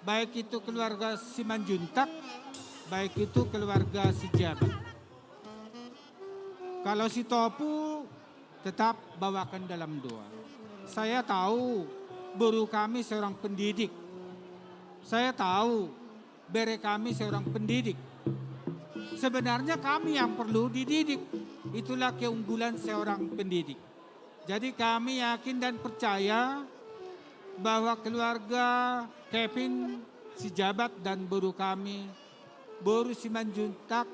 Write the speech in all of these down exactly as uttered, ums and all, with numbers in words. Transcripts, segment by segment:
Baik itu keluarga Simanjuntak, baik itu keluarga Sijabat. Kalau Sitopu, tetap bawakan dalam doa. Saya tahu boru kami seorang pendidik. Saya tahu bere kami seorang pendidik. Sebenarnya kami yang perlu dididik. Itulah keunggulan seorang pendidik. Jadi kami yakin dan percaya bahwa keluarga Kevin Sijabat dan boru kami, boru Simanjuntak,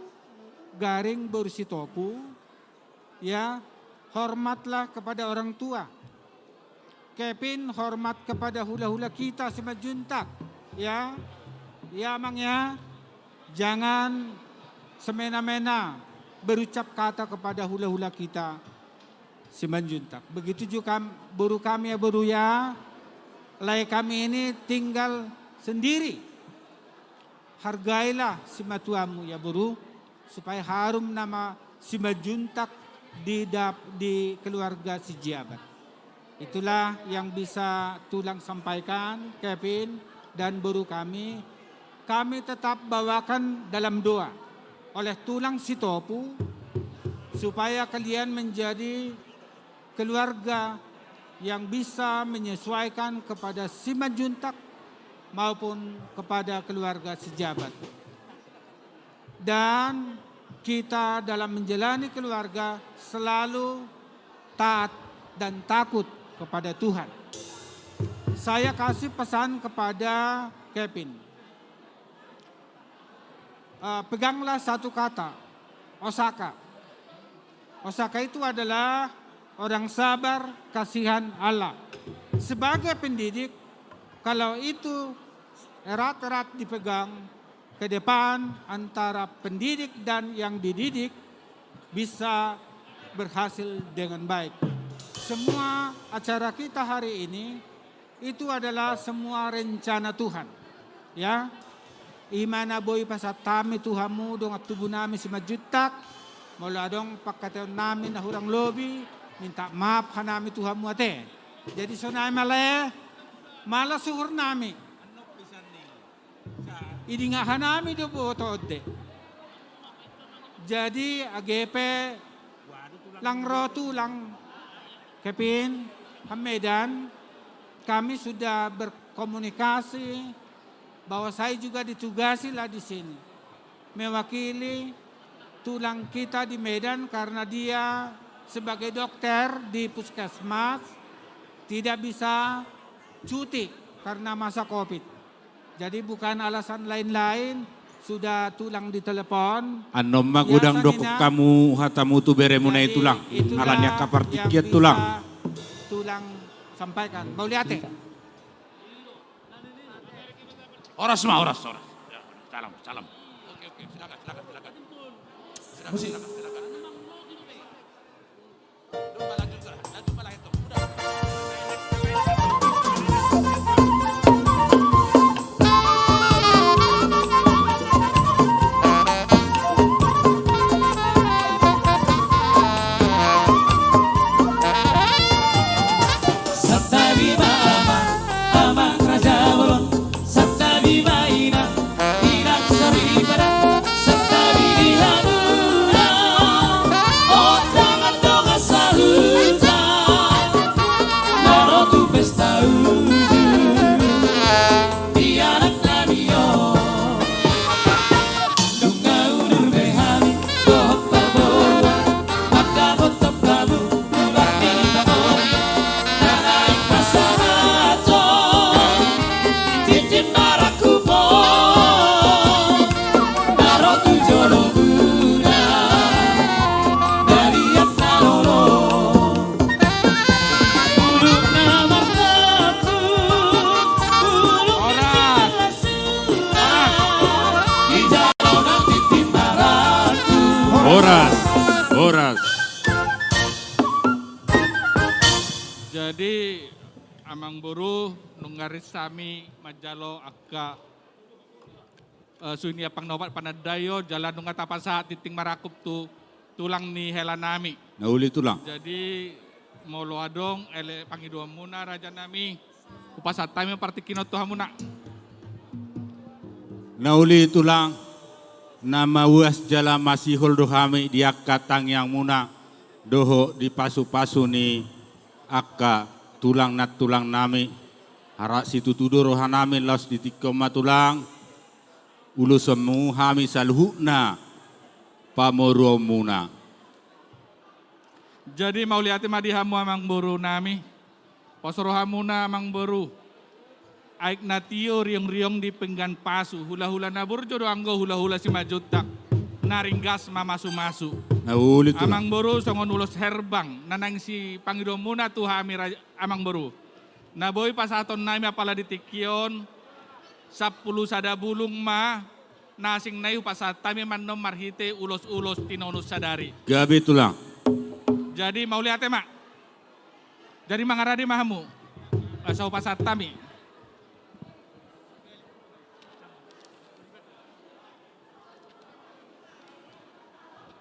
Garing boru Sitopu, ya, hormatlah kepada orang tua. Kevin hormat kepada hula-hula kita Simanjuntak, ya. Ya, Amang, ya. Jangan semena-mena berucap kata kepada hula-hula kita Simanjuntak. Begitu juga kam-, boru kami, ya, boru, ya. Lae kami ini tinggal sendiri. Hargailah simatuamu, ya, boru, supaya harum nama Simanjuntak di dap-, di keluarga Sijabat. Itulah yang bisa tulang sampaikan, Kevin dan boru kami. Kami tetap bawakan dalam doa oleh tulang Sitopu, supaya kalian menjadi keluarga yang bisa menyesuaikan kepada Simanjuntak maupun kepada keluarga Sijabat. Dan kita dalam menjalani keluarga selalu taat dan takut kepada Tuhan. Saya kasih pesan kepada Kevin. Eh, peganglah satu kata, Osaka. Osaka itu adalah orang sabar, kasihan Allah. Sebagai pendidik, kalau itu erat-erat dipegang, ke depan antara pendidik dan yang dididik bisa berhasil dengan baik. Semua acara kita hari ini itu adalah semua rencana Tuhan. Ya. I ma na boi pasahat hami tu hamu dongan tubu nami Simanjuntak, molo adong pangkataion nami na hurang lobi, minta maaf hanami tu hamu ate. Jadi sonai ma lae, malas uhur nami. Idingahan nami do boto onde. Jadi age pe lang ro tulang Kevin, ham Medan, kami sudah berkomunikasi bahwa saya juga ditugasi lah di sini. Mewakili tulang kita di Medan karena dia sebagai dokter di puskesmas tidak bisa cuti karena masa covid. Jadi bukan alasan lain-lain, sudah tulang ditelepon. Annon ma godang dohonon hamu hatamu tu beremuna i tulang. Alani angka partingkian tulang. Tulang sampaikan. Mauliate. Horas ma, horas, horas. Salam, salam. Oke, oke, silakan, silakan, silakan. Silakan, silakan, silakan. Santabi ma amang, amang raja bolon. Santabi ma inang, inang soripada. Santabi di hamuna, ondang-ondang sahuta. Molo tu pesta uju, di anak nami on. Nunga udur be hami dohot paboa, mangkabothon hamu ular ni mangoli. Na naeng pasahathon tintin marangkup on, na ro tu jolo muna, na liat na lolo. Horas, horas. Jadi, amang boru, nunga ris hami manjalo angka Eh, suhi ni ampang na opat panandaion, jala nunga tapasahat tintin marangkup tu tulang ni hela nami. Na uli tulang. Jadi, molo adong, elek pangidoanmuna raja nami, hupasahat hami partingkian on tu hamuna. Na uli tulang, na mauas jala masihol do hami di angka tangiangmuna dohot di pasupasu ni angka tulang nantulang nami. Harap situtu do roha nami, laos di tingki on ma tulang, ulosonmu hami saluhutna pamoruonmuna. Jadi mauliate ma di hamu amangboru nami. Pos rohamuna amangboru. Aek na tio riongriong di pinggan pasu, hulahula na burju do anggo hulahula Simanjuntak, na ringgas mamasumasu. Na uli tulang. Amangboru, songon ulos herbang na naeng sipangidoonmuna tu hami ra-, amangboru. Na boi pasahatonnami apala di tingki on, sampulu sada bulung ma na asing na i hupasahat hami annon marhite ulosulos tinonun sadari. Gabe tulang. Jadi mauliate ma. Jadi mangarade ma hamu. Asa hupasahat hami.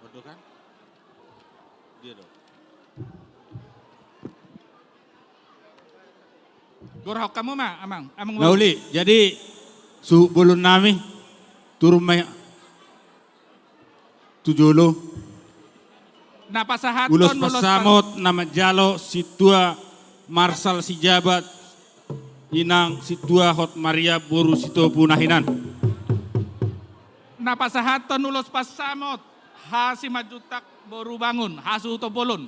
Odo kan? Dia do. Gorahon hamu ma amang, amangboru. Na uli, jadi suhut bolon nami, turun ma tu jolo. Na pasahathon ulos, ulos pas- pansamot na manjalo sintua Marsal Sijabat, Inang Sintua Hotmaria boru Sitopu na hinan. Na pasahathon ulos pansamot, Hasimanjuntak boru Bangun, hasuhuton bolon.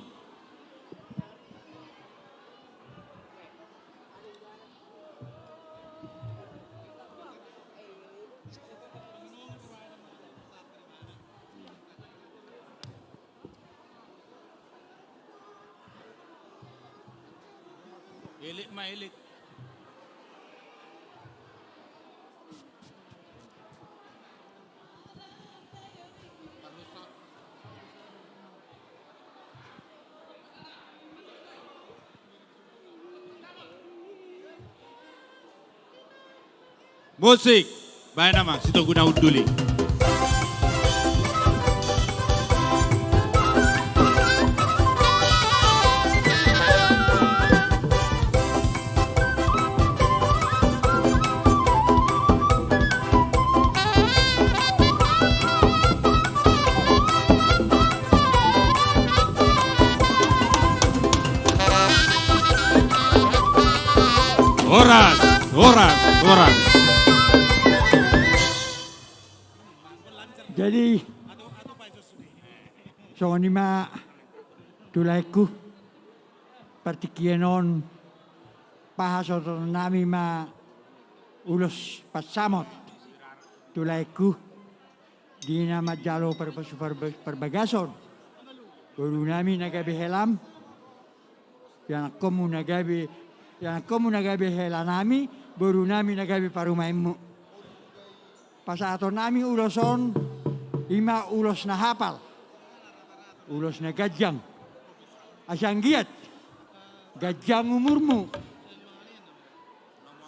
Elek ma elek. Musik. Baen amang, Sitogu na hundul i. Horas, horas, horas. Jadi, songon i ma tu laengku, partingkian on pasahatonnami ma ulos pansamot tu laengku. Di na manjalo parpasu parba-, parbagason. Borunami na gabe helam. Ianakkonmu na gabe, ianakkonmu na gabe helanami, borunami na gabe parumaenmu. Pasahatonnami ulos on, i ma ulos na hapal. Ulos na ganjang. Asa anggiat ganjang umurmu.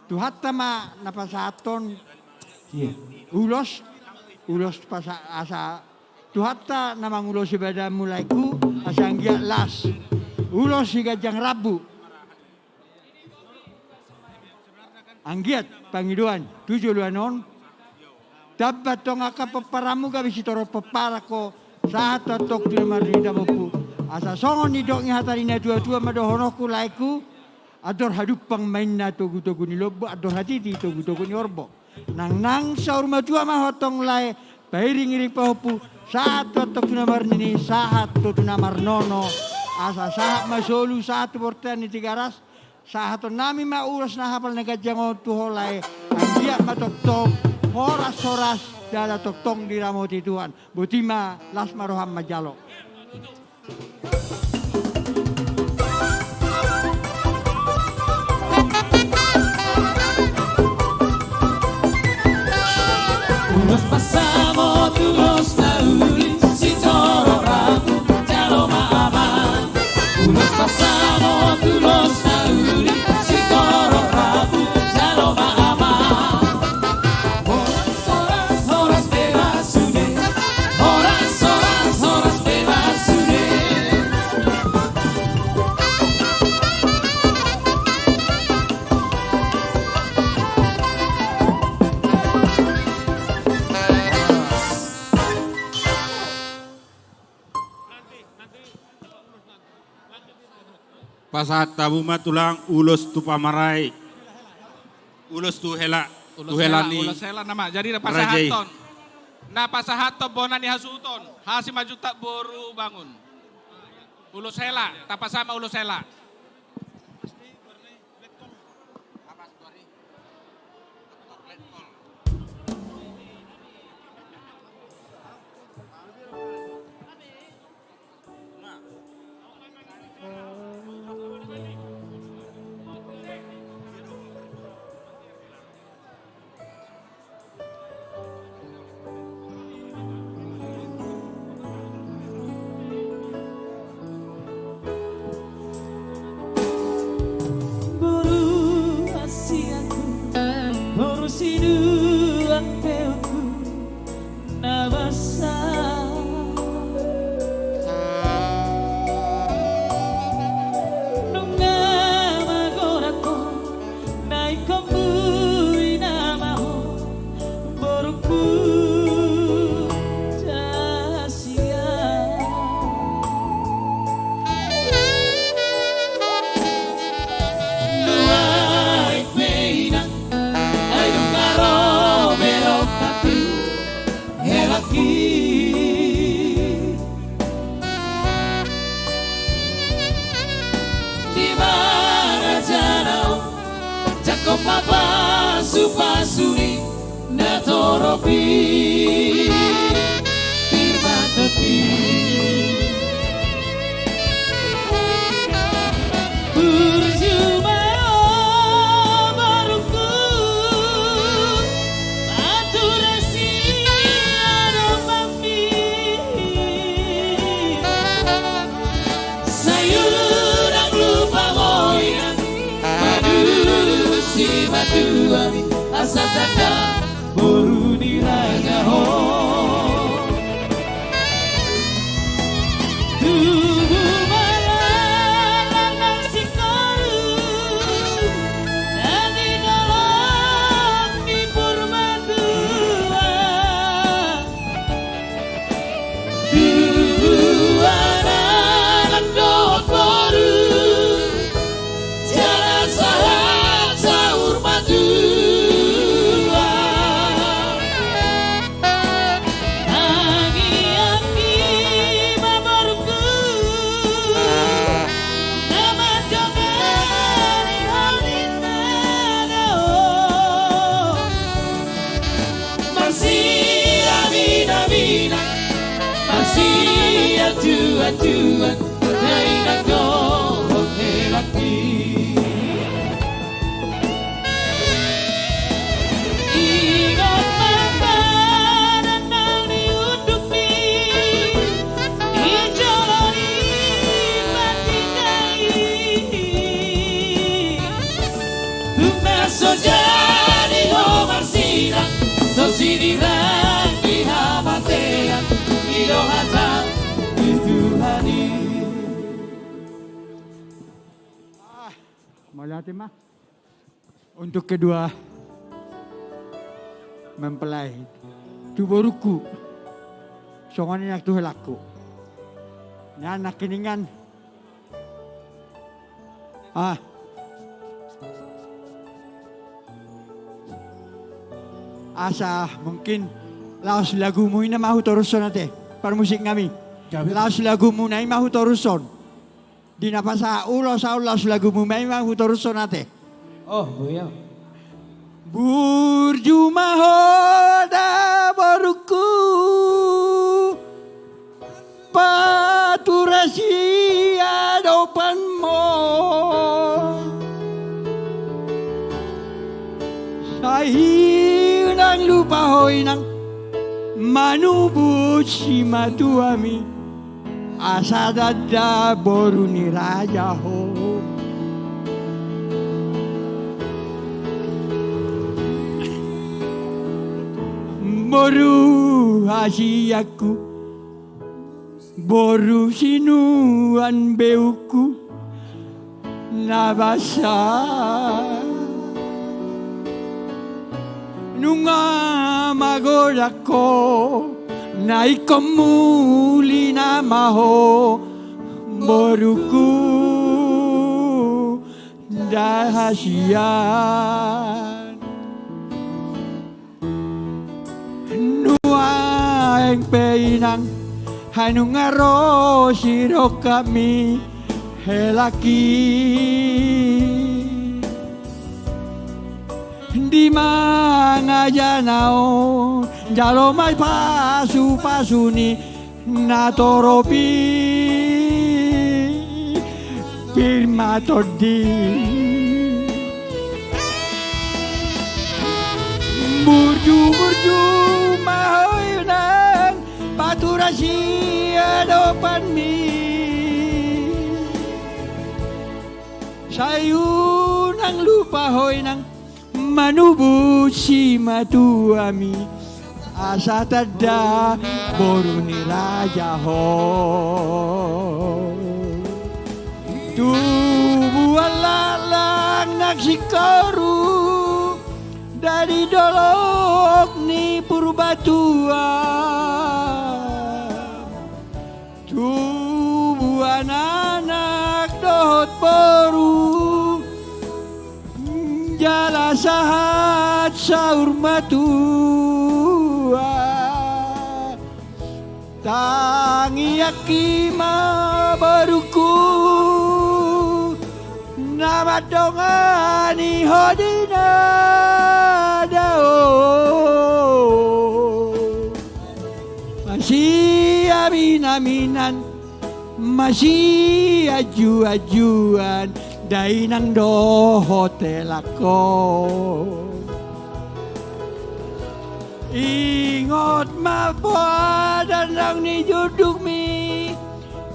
Tuhanta ma na pasahathon ulos, ulos pasa-, asa Tuhanta na mangulosi badanmu laengku, asa anggiat las. Ulos siganjang rambu. Anggiat pangidoan tu joloan on. Tamba tong angka pomparanmu gabe sitorop pomparan ho, sahat tu antong tu na marnini tamompu. Asa songon nidok ni hata ni natuatua ma dohononku laengku. Andor hadumpang ma inna togutogu ni lombu, andor hatiti togutogu ni horbo. Nangnang saur matua ma ho antong lae, pairingiring pahompu, sahat tu antong tu na marnini, sahat tu na marnono, asa sahat ma solu, sahat tu bontean ni Tigaras. Sahatonnami ma ulos na hapal na ganjang on tu ho lae, anggiat ma tongtong horashoras jala tongtong diramoti Tuhan. Boti ma, las ma roham manjalo. Ulos pansamot, ulos na uli, sitorop rambu jalo ma amang. Ulos pansamot, ulos na uli, sitorop rambu jalo ma amang. Horas, horas, horas bebas sude. Horas, horas, horas bebas Pasahat hamu ma tulang ulos tu pamarai. Ulos tu hela. Ulos tu hela hela ni ulos hela nama. Jadi na raja i. Pasahathon. Na pasahathon bona ni hasuhuton. Haha Simanjuntak boru Bangun. Ulos hela. Tapasahat ma ulos hela. Boru hasianku, boru sinuan beungku, na basa. Nunga magodang ho, na ingkon muli nama ho, borungku hasian. Nuaeng pe inang, ai dung ro be rohangku, helangki. Di bagasan on, jangkon ma pasupasu ni na torop i. Firman tondi. Burju ma ho borungku, paturasi adopanmi. Sai unang lupa ho inang, madu sibatuan, asa tanda boru ni raja ho. Tubu ma ho nang singkoru, na di dolok ni Purbatua. Tubu anak dohot boru, jala sahat saur matua. Tangiangki ma borungku, na mandongani ho ninna do. Marsidaminaminan, marsianjuanjuan, na inang dohot helangki. Ingot ma badan na niundukmi di jolo ni partingkian i. Tung na so jadi ho marsidang, so sinirang di hamatean, i do hata ni Tuhan i. Ah, mauliate ma. Untuk kedua mempelai, tu borungku, songon i nang tu helangku. Nian nangkiningan. Ah. Asa mungkin laos lagumuna i ma hutorushon ate. Parmusik nami. Gabe. Laos lagumuna i ma hutorushon. Di na pasahat ulos, ulos lagumuna i ma hutorushon ate. Oh, boya. Burju ma ho da borungku, paturasi adopanmu. Sai unang lupa ho inang, manubus simatuami, asa tanda boru ni raja ho. Boru hasianku, boru sinuan beungku, na basa. Nunga magodang ho, na ingkon muli nama ho, borungku. hasian. Nuaeng pe inang, hai nunga ro sidongkapmi helangki. Di mangajana on, jalo ma i pasupasu ni natorop i, pir ma tondi. Burju-burju ma ho inang, patura siadopanmi. Sai unang lupa ho inang, manubus simatuami, asa tanda boru ni raja ho. Tubuan laklak nang singkoru, dari dolok ni Purbatua. Tubuan anak dohot boru, jala sahat saur matua. Tangiangki ma borungku, na mandongani ho di na dao. Masiaminaminan, masianjuanjuan, dainang dohot helangkon. Ingot ma pomparan ni jundukmi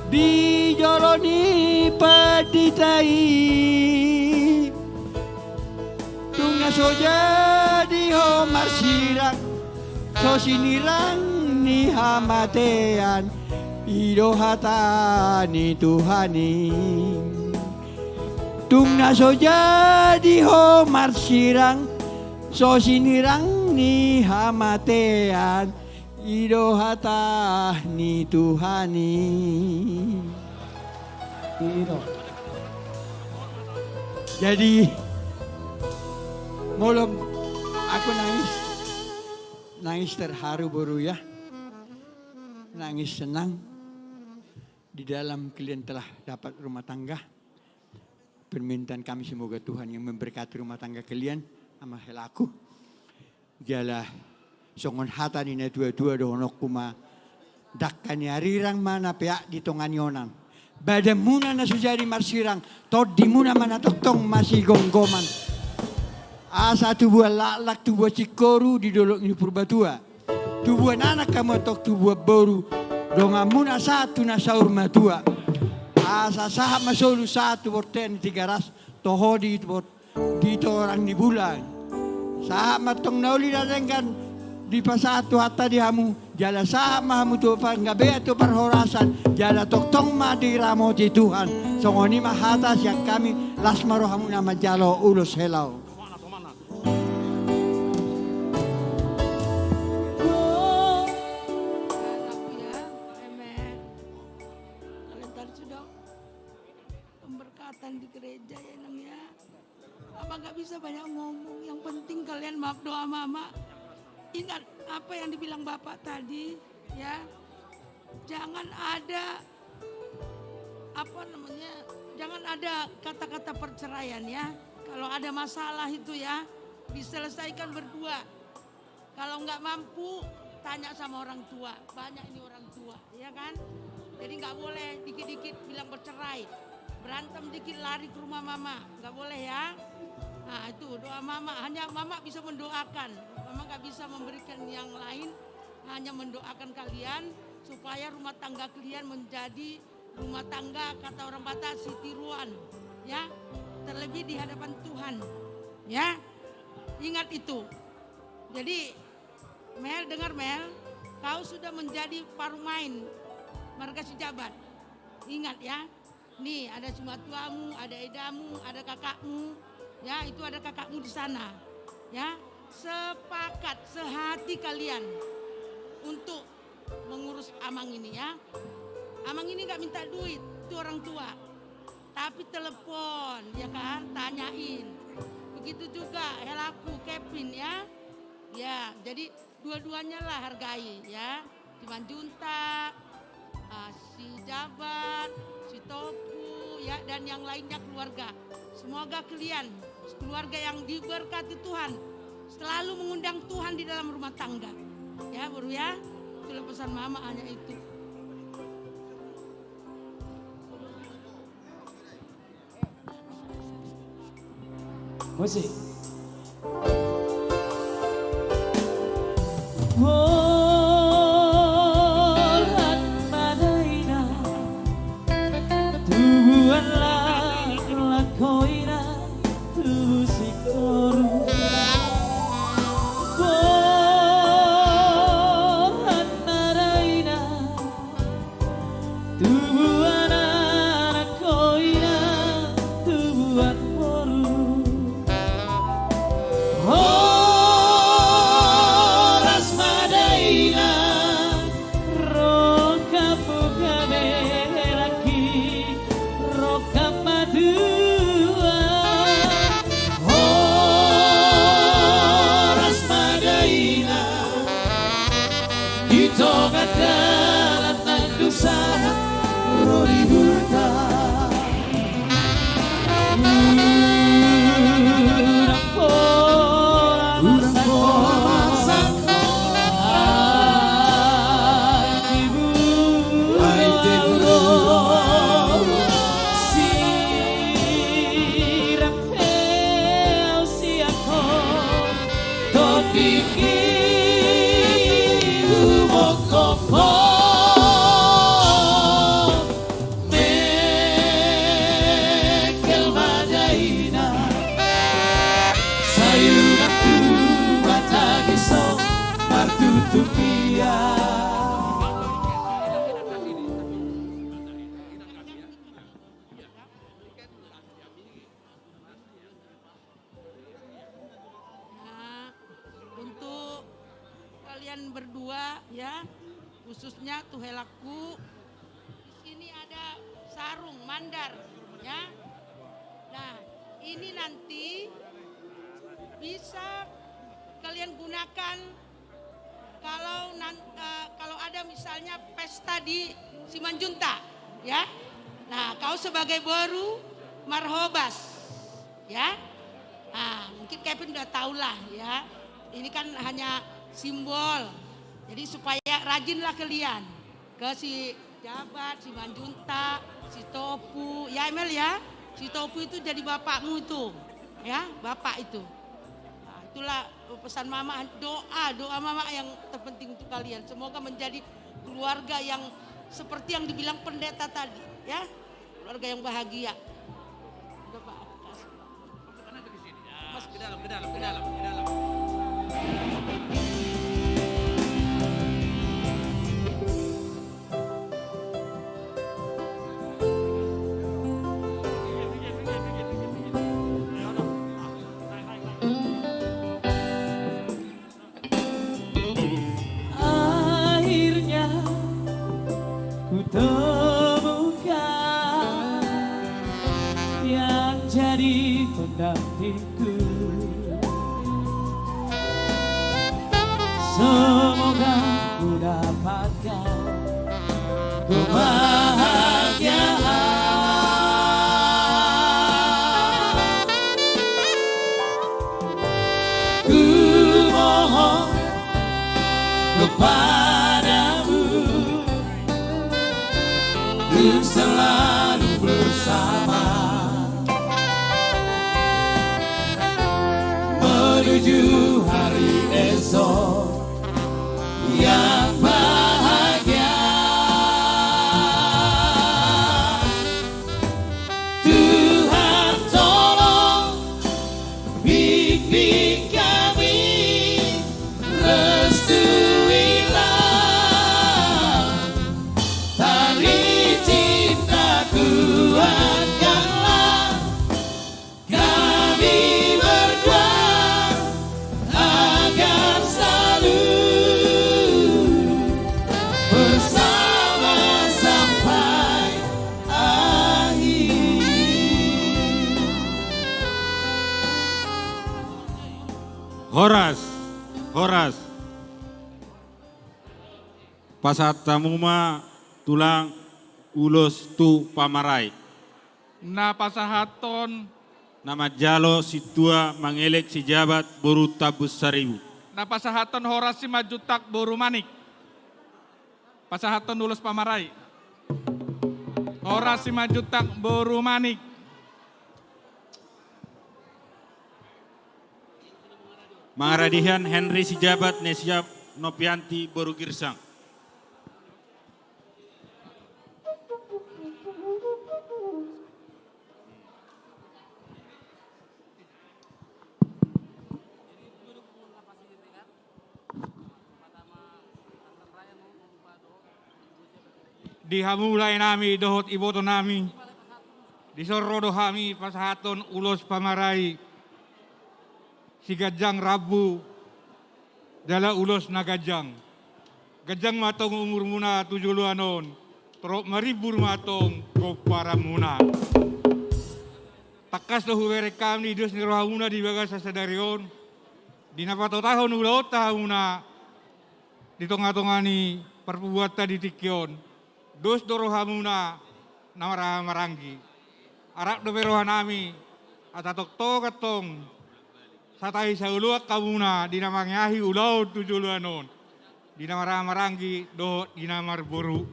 di jolo ni pandita i. Tung na so jadi ho marsirang, so sinirang ni hamatean, i do hata ni Tuhan i. Tung na so jadi ho marsirang, so sinirang ni hamatean, i do hata ni Tuhan i. I do. Jadi, molo aku nangis, nangis terharu, boru, ya. Nangis senang. Di dalam kalian telah dapat rumah tangga. Permintaan kami, semoga Tuhan yang memberkati rumah tangga kalian sama helaku. Jala songon hata ni natuatua dohononku ma, dangka ni arirang ma na peak di tonga ni onan. Badanmuna na so jadi marsirang, tondimuna ma na tongtong masigomgoman. Asa tubuan laklak, tubuan singkoru di dolok ni Purbatua. Tubuan anak hamu antong tubuan boru, donganmuna sahat tu na saur matua. Asa sahat ma solu sahat tu bontean ni Tigaras, toho di bot-, di torang ni bulan. Sahat ma antong na uli na denggan dipasahat Tuhanta di hamu, jala sahat ma hamu tu panggabean tu parhorasan, jala tongtong ma diramoti Tuhan. Songon i ma hata sian hami, las ma rohamuna manjalo ulos hela on. Mantap ya. Amen. Kalian tadi sudah pemberkatan di gereja ya, Nang, ya. Ama nggak bisa banyak ngomong, yang penting kalian maaf doa Mama. Ingat apa yang dibilang Bapak tadi, ya. Jangan ada, apa namanya, jangan ada kata-kata perceraian, ya. Kalau ada masalah itu, ya, diselesaikan berdua. Kalau nggak mampu, tanya sama orang tua. Banyak ini orang tua, ya kan? Jadi nggak boleh dikit-dikit bilang bercerai. Berantem dikit lari ke rumah Mama. Nggak boleh, ya. Nah, itu doa Mama. Hanya Mama bisa mendoakan. Mama nggak bisa memberikan yang lain. Hanya mendoakan kalian supaya rumah tangga kalian menjadi rumah tangga, kata orang Batak, sitiruan, ya, terlebih di hadapan Tuhan, ya. Ingat itu. Jadi, Mel, dengar, Mel, kau sudah menjadi parumaen marga Sijabat. Ingat, ya. Nih, ada sumatuamu, ada edamu, ada kakakmu, ya, itu ada kakakmu di sana, ya. Sepakat, sehati kalian untuk mengurus Amang ini, ya. Amang ini nggak minta duit, itu orang tua. Tapi telepon, ya kan, tanyain. Begitu juga helaku Kevin, ya. Ya, jadi dua-duanya lah hargai, ya. Simanjuntak, ah, Sijabat, Sitopu, ya, dan yang lainnya keluarga. Semoga kalian, keluarga yang diberkati Tuhan, selalu mengundang Tuhan di dalam rumah tangga. Ya, Boru, ya. Itulah pesan Mama, hanya itu. Musik. Holan ma daina, tubuan laklak hoina, tubu singkoru. Holan ma daina, tubuan anak hoina, tubuan boru. Horas ma daina, rongkap gabe laki, rongkap matua. Horas ma daina, di tonga dalan nang dung sahat ro di huta. Unang pola, unang pola masak. Ai tibu, ai tibu. Sirang pe au sian ho, tondingki humophop ho. Mengkel ma daina, sai unang tu batagis ho martutupian. Nah, untuk kalian berdua, ya, khususnya tu helaku, di sini ada sarung mandar, ya. Nah, ini nanti bisa kalian gunakan kalau nan-, eh, kalau ada misalnya pesta di Simanjuntak, ya. Nah, kau sebagai boru marhobas, ya. Nah, mungkin Kevin udah tahu lah, ya. Ini kan hanya simbol. Jadi supaya rajinlah kalian ke Sijabat, Simanjuntak, Sitopu, ya, Emel, ya. Sitopu itu jadi bapakmu itu, ya, bapak itu. Nah, itulah pesan Mama, doa, doa Mama yang terpenting untuk kalian. Semoga menjadi keluarga yang seperti yang dibilang pendeta tadi, ya. Keluarga yang bahagia. Udah, Pak. Mas, ke dalam, ke dalam, ke dalam, ke dalam. Akhirnya kutemukan yang jadi pendampingku. Semoga ku dapatkan kebahagiaan. Ku mohon kepadamu untuk selalu bersama menuju hari esok yang bahagia. Horas. Pasahat hamu ma tulang ulos tu pamarai. Na pasahathon. Na manjalo sintua mangelek sijabat boru Tambun Saribu. Na pasahathon Horas Simanjuntak boru Manik. Pasahathon ulos pamarai. Horas Simanjuntak boru Manik. Mangaradihan Henry sijabat Nesia Nopianti boru Girsang. Di hamu lae nami dohot iboto nami, dison ro do hami pasahathon ulos pamarai siganjang rambu jala ulos na ganjang. Ganjang ma antong umurmuna tu joloan on, torop marimbur ma antong pomparanmuna. Tangkas do hubereng hami dos ni rohamuna di bagasan sadari on, di na patotahon ulaonta hamuna di tongatonga ni parpunguanta di tingki on. Dos do rohamuna na marhahamaranggi. Arap dope rohanami asa tongtong antong satahi saoloan hamuna di na mangeahi ulaon tu joloan on, di na marhahamaranggi dohot di na marboru.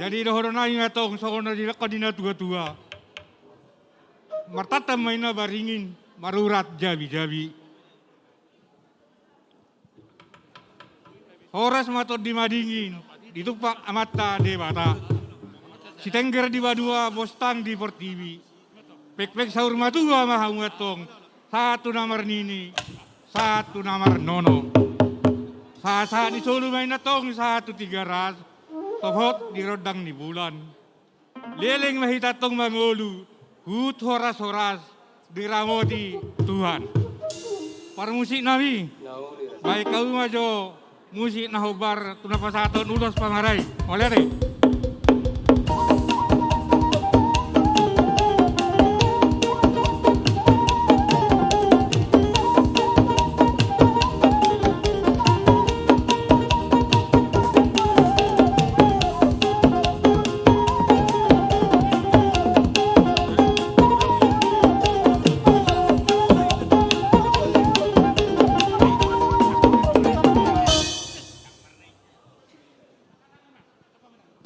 Jadi dohononnami ma antong songon na nidok ni natuatua: Martantan ma inna baringin, marurat jabijabi. Horas ma Tondi Madingin ditumpak Amanta Debata, sitengger di banua, bostang di portibi. Pekpek saur matua ma hamu antong, sahat tu na marnini, sahat tu na marnono. Sahatsahat ni solu ma inna antong sahat tu Tigaras, topot di rondang ni bulan. Leleng ma hita antong mangolu, huhut horashoras, diramoti Tuhan. Parmusiknami, baen hamu ma jo musik na hombar tu na pasahathon ulos pamarai. Mauliate.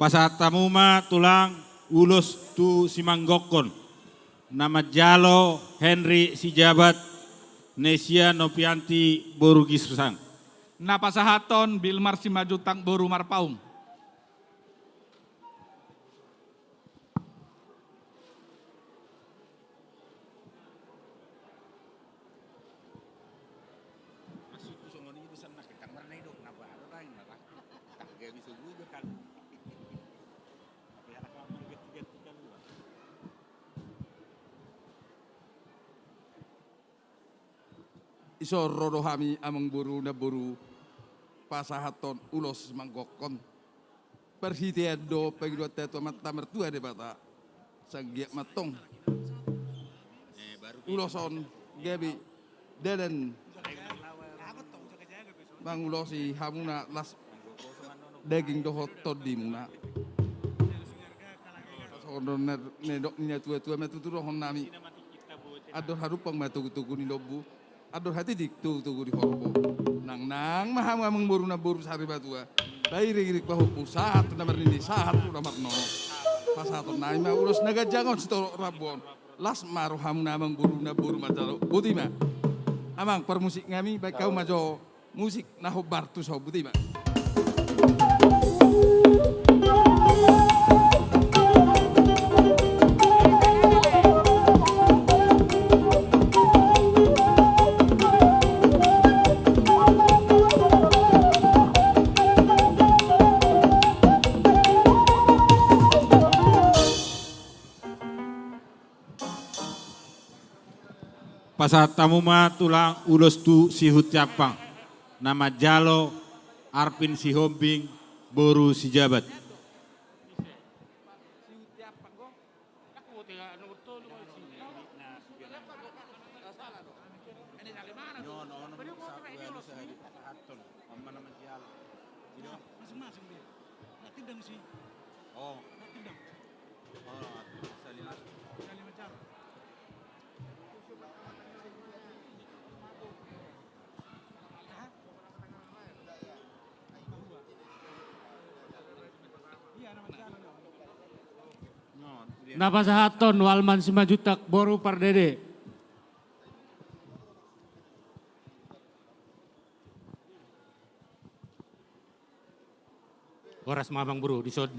Pasahat hamu ma tulang ulos tu simanggokhon. Na manjalo Henry sijabat Nesia Nopianti boru Girsang. Na pasahathon Bilmar Simanjuntak boru Marpaung. Ison ro do hami amangboru namboru pasahathon ulos manggokhon. Parhitean do pangidoanta tu Amanta Martua Debata, sai anggiat ma antong ulos on gabe dalan mangulosi hamuna las daging dohot tondimuna. Songon na nidok ni natuatua ma tutu dohononnami: Andor hadumpang ma togutogu ni lombu, andor hatitik togutogu ni horbo. Nangnang ma hamu amangboru namboru sarimatua, pairingiring pahompu sahat tu na marnini sahat tu na marnono. Pasahatonnami ma ulos na ganjang on sitorop rambu on, las ma rohamuna amangboru namboru manjalo. Boti ma. Amang parmusiknami, baen hamu ma jo musik na hombar tu son, boti ma. Pasahat hamu ma tulang ulos tu Sihuntiampang. Na manjalo Arpin Sihombing boru Sijabat. Masing-masing dia. Nak tindang sih. Oh. Nak tindang. Oh, sali masuk. Sali macam. Na pasahathon Walman Simanjuntak boru Pardede. Horas ma amang boru, dison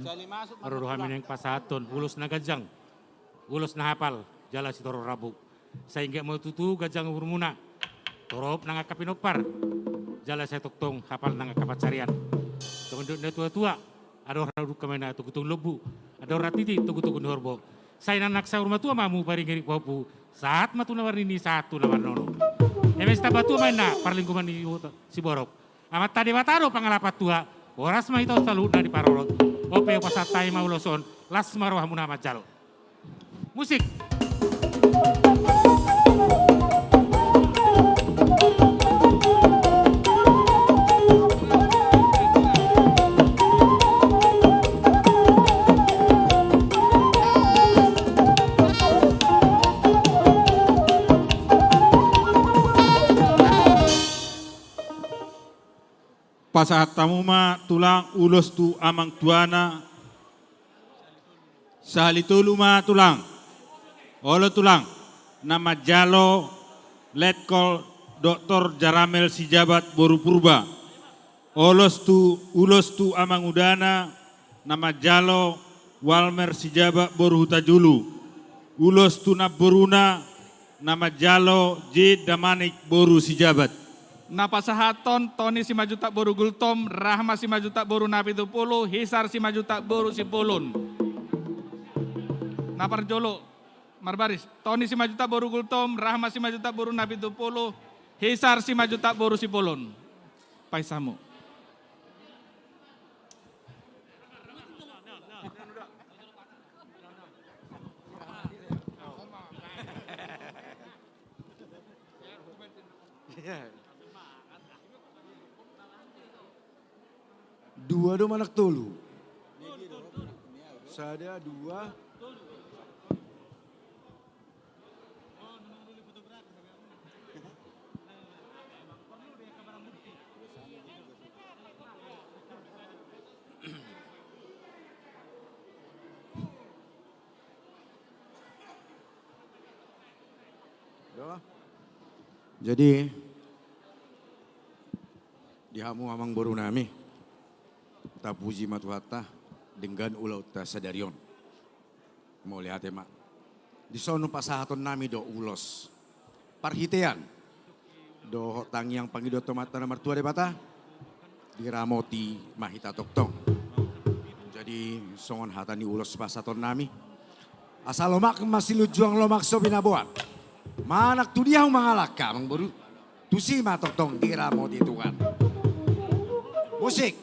ro do hami naeng pasahathon ulos na ganjang, ulos na hapal jala sitorop rambu. Sai anggiat ma tutu ganjang umurmuna, torop nang angka pinompar, jala sai tongtong hapal nang angka pansarian. Songon didok na tua-tua, andor na dungka ma i na togu-togu ni lombu, andor na titi togu-togu ni horbo. Sai nang saur matua ma hamu paringgit pahompu, sahat ma tu na marnini, sahat tu na marnono. Eme sitamba tua ma inna parlinggoman ni siborok. Amanta Debata do pangalapan tua, horas ma hita on saluhutna diparorot. On pe hupasahat hami ma ulos on, las ma rohamuna manjalo. Musik. Pasahat hamu ma tulang ulos tu amang tuana. Sahali tolu ma tulang. Olo tulang, na manjalo Letkol Doktor Jaramel Sijabat boru Purba. Ulos tu, ulos tu amangudana, na manjalo Walmer Sijabat boru Hutajulu. Ulos tu namboruna, na manjalo J. Damanik boru Sijabat. Na pasahathon Toni Simanjuntak boru Gultom, Rahma Simanjuntak boru Napitupulu, Hisar Simanjuntak boru Sipulun. Na parjolo, marbaris, Toni Simanjuntak boru Gultom, Rahma Simanjuntak boru Napitupulu, Hisar Simanjuntak boru Sipulun. Paisa hamu. Dua do manang tolu? Sada, dua. Jadi, di hamu amang boru nami, tapuji ma Tuhanta denggan ulaonta sadari on. Mauliate ma. Dison pasahaton nami do ulos parhitean dohot tangiang pangidoan tu Amanta na martua Debata, diramoti ma hita tongtong. Jadi songon hata ni ulos pasahaton nami, asa lomak ma silunjuang, lomak so binaboan. Manang tu dia hamu mangalangka amang boru, tusi ma tongtong diramoti Tuhan. Musik.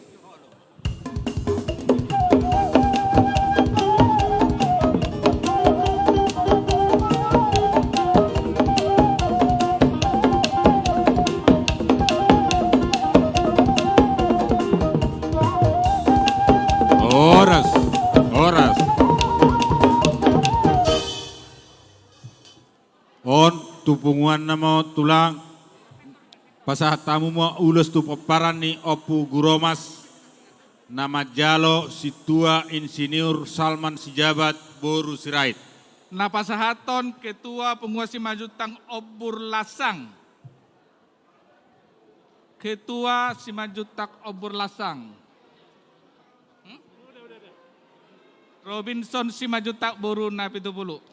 Horas, horas. On tu punguanna ma on tulang. Pasahat hamu ma ulos tu pomparan ni Ompu Guromas, na manjalo Sintua Insinyur Salman Sijabat boru Sirait. Na pasahathon Ketua Punguan Simanjuntak Ombur Lasang. Ketua Simanjuntak Ombur Lasang. Hmm? Robinson Simanjuntak boru Napitupulu.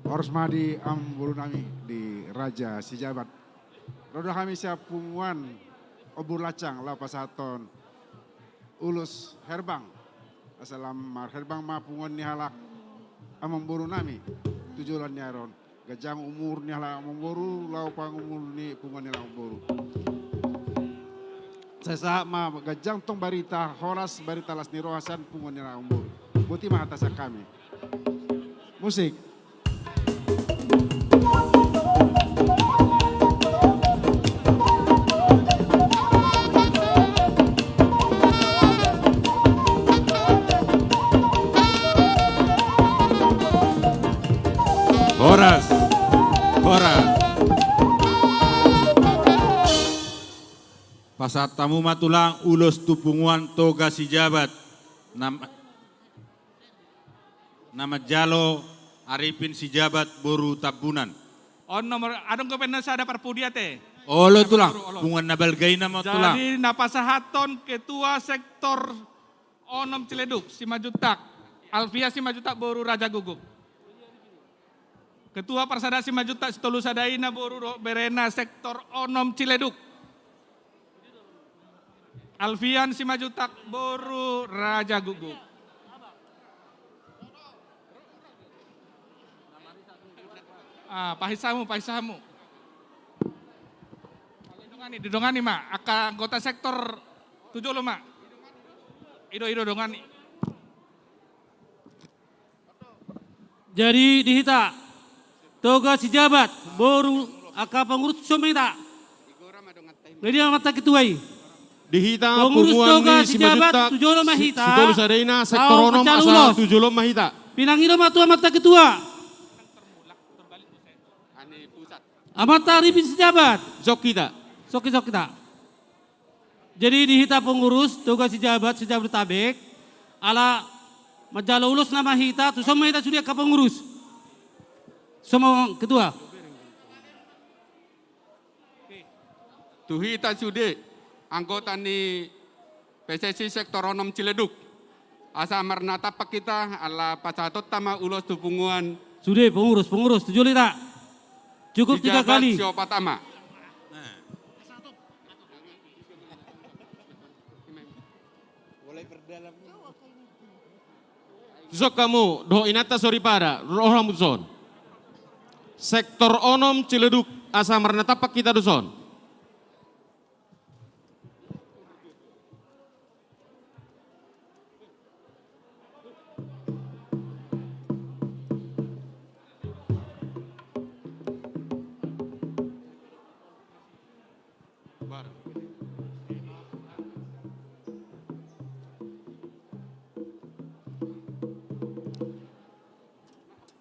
Horas ma di amang boru nami, di Raja Sijabat. Ro do hami sian punguan Ombur Lancang laho pasahathon ulos herbang. Asa lam marherbang ma punguan ni halak amangboru nami tu joloan ni ari on. Ganjang umur ni halak amangboru laho pangumur ni punguan ni halak amangboru. Sai sahat ma ganjang tong barita horas, barita las ni roha sian punguan ni halak amangboru. Boti ma hata sian hami. Musik. Horas. Horas. Pasahat hamu ma tulang ulos tu punguan Toga Sijabat. Nam- Na manjalo Arifin Sijabat boru Tambunan. On nomor, adong dope na sada parpudi ate. Olo tulang, olo, olo. Punguan na balga i nama tulang. Jadi na pasahathon ketua sektor onom Ciledug, Simanjuntak. Alfia Simanjuntak boru Rajagukguk. Ketua Parsada Simanjuntak Sitolusadaina boru dohot berena sektor onom Ciledug. Alfian Simanjuntak boru Rajagukguk. Ah, pahisa hamu, pahisa hamu. Didongani, didongani ma angka anggota sektor tu jolo ma. Ido, ido dongani. Jadi di hita Toga Sijabat boru angka pengurus tu son ma hita. Jadi amanta ketua i. Di hita pengurus Toga Sijabat tu jolo ma hita. Sitolusadaina sektor onom asa tu jolo ma hita. Pinangido ma tu amanta ketua. Amanta Arifin Sijabat. Sok hita. Sok hita, sok hita. Jadi di hita pengurus Toga Sijabat se-Jabodetabek, ala manjalo ulos nama hita, tu son ma hita sude angka pengurus. Son ma ketua. Tu hita sude anggota ni P S S I sektor onom Ciledug. Asa marnatampak hita ala pasahatonta ma ulos tu punguan. Sude pengurus, pengurus tu jolo hita. Cukup tiga kali. Sijabat siopat ama. Tu son hamu dohot inanta soripada, ro hamu tu son. Sektor onom Ciledug, asa marnatampak hita tu son.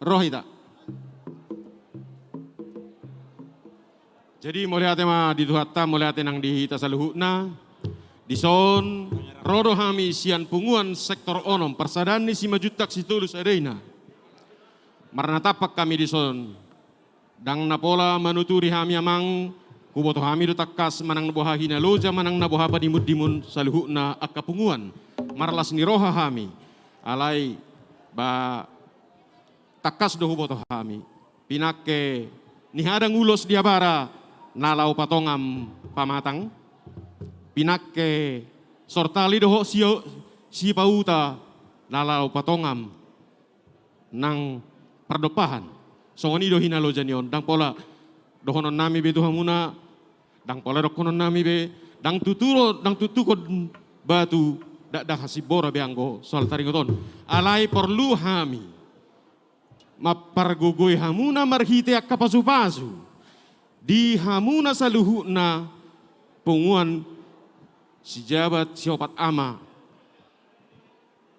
Ro hita. Jadi mauliate ma di Tuhanta, mauliate nang di hita saluhutna. Dison ro do hami sian punguan sektor onom, parsadaan ni Simanjuntak Sitolusadaina. Marnatampak hami dison. Ndang na pola manuturi hami amang, huboto hami do tangkas manang na boha hinaloja manang na boha padimundimun saluhutna angka punguan. Marlas ni roha hami. Alai ba tangkas do huboto hami. Pinangke nihadang ulos di abara na laho patongam pamatang. Pinangke sortali dohot sio-, sipauta na laho patongam nang pardompahan. Songon i do hinaloja ni on, ndang pola dohonon nami be tu hamuna, ndang pola dohonon nami be, ndang tuturo, ndang tutukon batu, dakdanak hasimbora be anggo soal taringot on. Alai porlu hami mampargogoi hamuna marhite angka pasupasu di hamuna saluhutna punguan Sijabat siopat ama.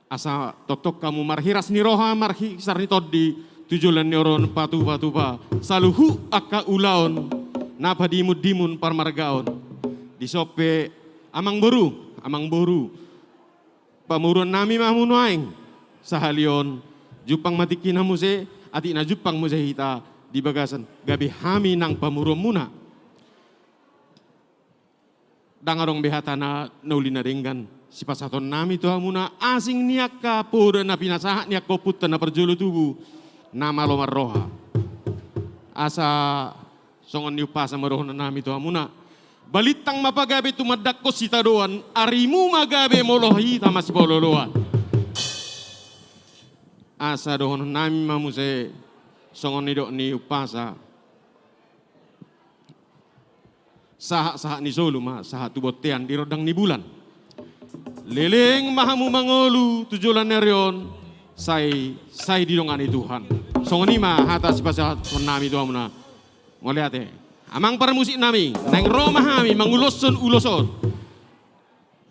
Asa tongtong hamu marhiras ni roha, marhisar ni tondi, tu joloan ni ari on patupatupa saluhut angka ulaon na padimundimun parmargaon. Dison pe amangboru, amangboru, pamoruon nami ma hamu nuaeng. Sahali on jumpang ma tingkina muse, atik na jumpang muse hita di bagasan gabe hami nang pamoruonmuna. Ndang adong be hata na uli na denggan sipasahaton nami tu hamuna, asing ni angka poda na pinasahat ni angka ompunta na parjolo tubu, na malo marroha. Asa Songon ni umpasa ma dohonon nami tu hamuna. Balintang ma pagabe tumandangkon sitadoan, arimu ma gabe molo hita masipaolooloan. Asa dohonon nami ma muse songon nidok ni umpasa. Sahat-sahat ni solu ma, sahat tu bontean di rondang ni bulan. Leleng ma hamu mangolu tu joloan ni ari on, sai, sai didongani Tuhan. Songon i ma hata sipasahaton nami tu hamuna. Mauliate. Amang parmusik nami, naeng ro ma hami manguloshon ulos on.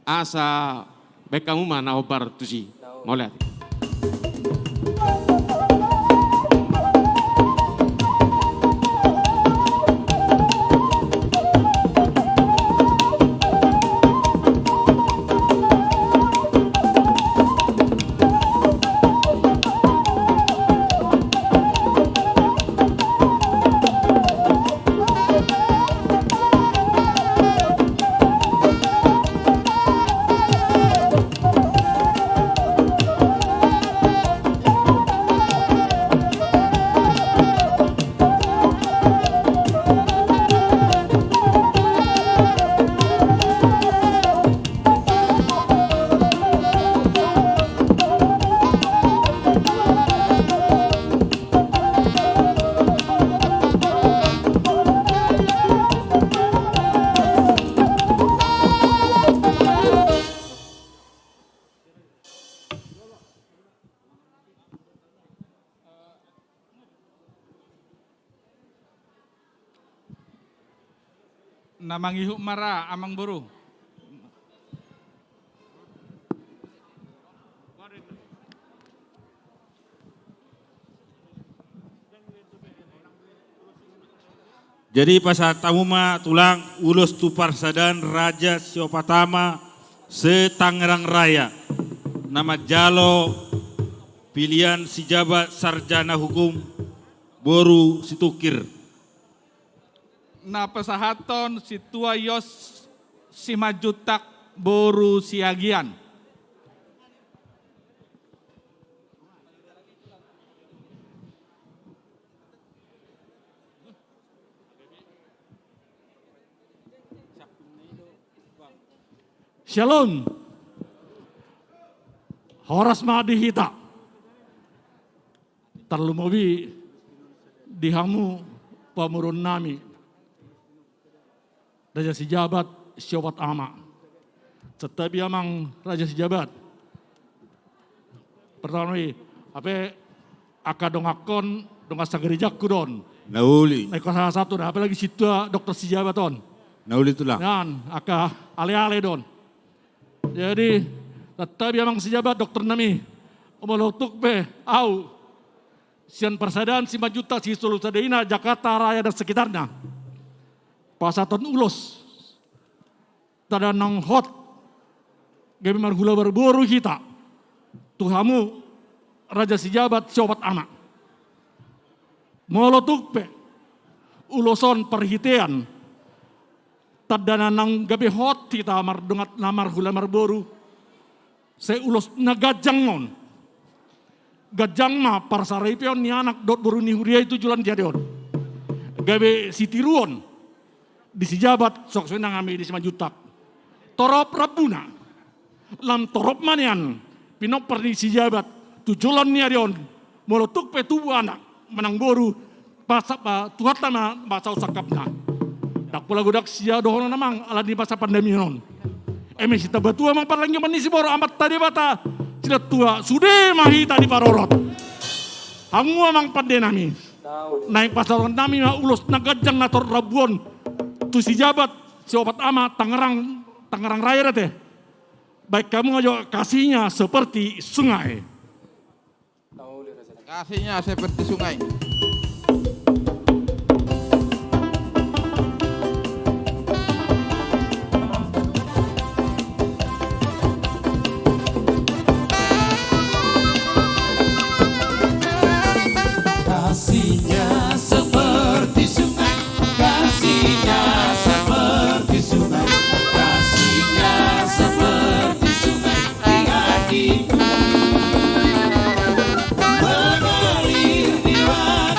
Asa baen hamu ma na hombar tusi. Mauliate. Na mangihut ma ra, amangboru. Jadi pasahat hamu ma tulang ulos tu parsadaan raja siopat ama se-Tangerang Raya na manjalo pilihan sijabat sarjana hukum boru Situngkir. Na pasahathon sintua Yos Simanjuntak boru Siagian. Syalom. Horas ma di hita. Tarlumobi di hamu pamoruon nami, raja sijabat siopat ama. Santabi amang raja sijabat. Pertama i, hape angka donganhon, dongan sagarejangku do on. Na uli. Na ingkon salah satu, na apalagi sintua dokter sijabat on. Na uli tulang. Nian angka aleale do on. Jadi, santabi amang sijabat dokter nami. Molo tung pe au sian parsadaan Simanjuntak, Sisolu Sadaina, Jakarta Raya dan sekitarna, pasahathon ulos tanda na hot gabe marhula marboru hita tu hamu raja sijabat siopat ama. Molo tung pe ulos on parhitean tanda na naung gabe hot hita mardongan na marhula marboru, sai ulos na ganjang on. Ganjang ma parsaripeon ni anak dohot boru ni huria i tu joloan ni ari on. Gabe sitiruon di sijabat songon songon i nang hami di Simanjuntak. Torop rambuna, lam torop ma nian pinompar ni sijabat tu joloan ni ari on. Molo tung pe tubu anak manang boru, pasap, ah, Tuhanta ma mansai sangkapna. Ndang pola godang sian dohonon amang ala ni basa pandemion on. Eme sitamba tua ma parlinggoman ni siborok Amanta Debata, sian tua sude ma hita diparorot. Hamu amang pande nami, naeng pasahaton nami ma ulos na ganjang na torop rambu on tu sijabat siopat ama Tangerang, Tangerang Raya do ate. Baen hamu ma jo Kasihnya Seperti Sungai. Kasihnya seperti sungai. Kasihnya seperti sungai, kasihnya seperti sungai, kasihnya seperti sungai. Mengalir di waktu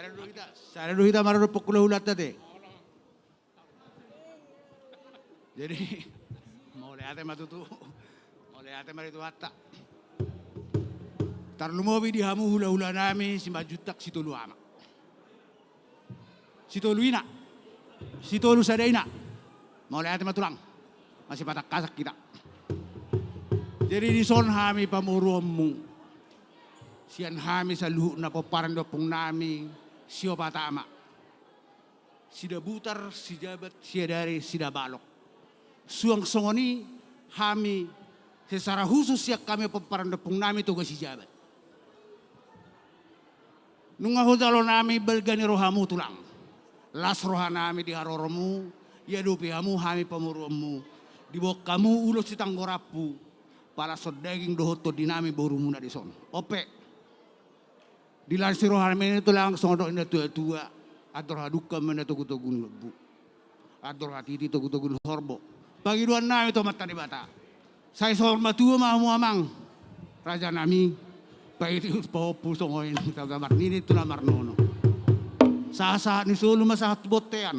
Sada do hita, sada do hita maradophon hulahulanta te. Jadi, mauliate ma tutu. Mauliate ma di Tuhanta. Tarlumobi di hamu hulahulanami Simanjuntak Sitolu Ama. Sitolu Ina. Sitolu Sada Ina. Mauliate ma tulang. Masipatangkasan hita. Jadi dison hami pamoruonmu. Sian hami saluhutna pomparan ni ompungnami, siopat ama. Sidabutar, Sijabat, Siadari, Sidabalok. Suang songon i hami secara khusus sian hami pomparan ni ompungnami Toga Sijabat. Nunga hujalo nami balga ni rohamu tulang. Las rohanami di haroromu, diadopi hamu hami pamoruonmu. Diboan hamu ulos sitanggo rambu, palashon daging dohot tondinami borumuna dison. On pe. Dilansi rohanami tulang songon dok ni natuatua, andor hadungka ma na togutogu ni lombu. Andor hatiti togutogu ni horbo. Pangidoannami tu Amanta Debata. Sai saur matua ma hamu amang. Rajanami. Paihutihut pahompu songon i na marnini tu na marnono. Sahatsahat ni solu ma sahat tu bontean.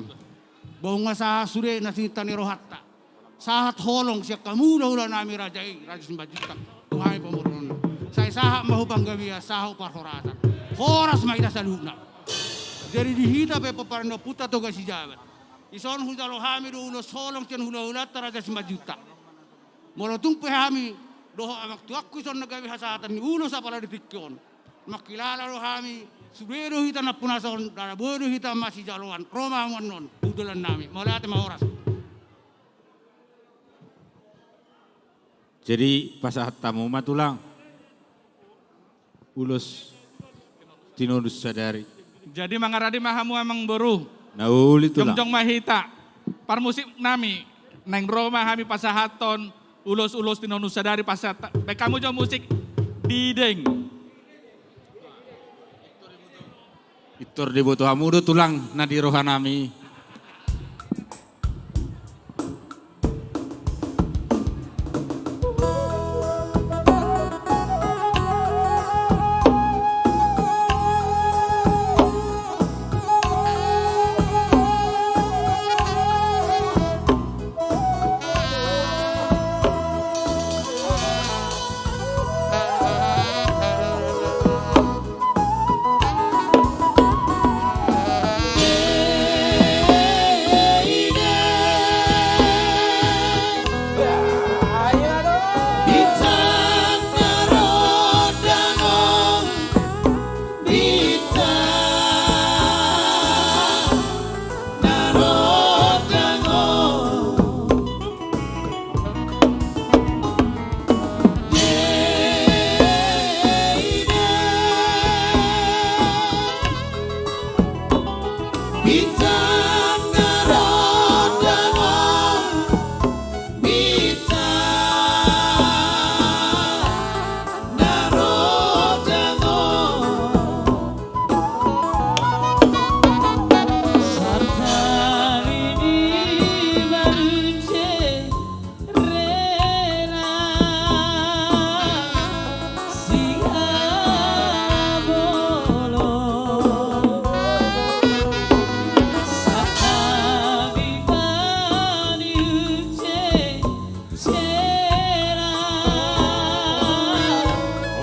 Boan nunga sahat sude na sininta ni rohanta. Sahat holong sian hamu hulahulanami raja i, Raja Simanjuntak. Tu hami pamoruonmu. Sai sahat ma hu panggabean, sahat hu parhorasan. Horas ma hita saluhutna. Jadi di hita pe pomparan ni ompunta Toga Sijabat. Dison hujalo hami do ulos holong sian hulahulanta Raja Simanjuntak. Molo tung pe hami dohot amangtuangku dison na gabe hasahatan ni ulos apala di tingki on. Mangkilala do hami, sude do hita nampunasa on, ndada boi do hita masijaloan, ro ma hamu annon, hundulannami, mauliate ma horas. Jadi pasahat hamu ma tulang. Ulos tinonus sadari. Jadi mangaradi ma hamu amang boru. Na uli tulang. Jongjong ma hita. Parmusiknami. Naeng ro ma hami pasahathon ulos-ulos tinonus sadari pasahat. Baen hamu jo musik dideng. Pintor diboto hamu do tulang na di rohanami.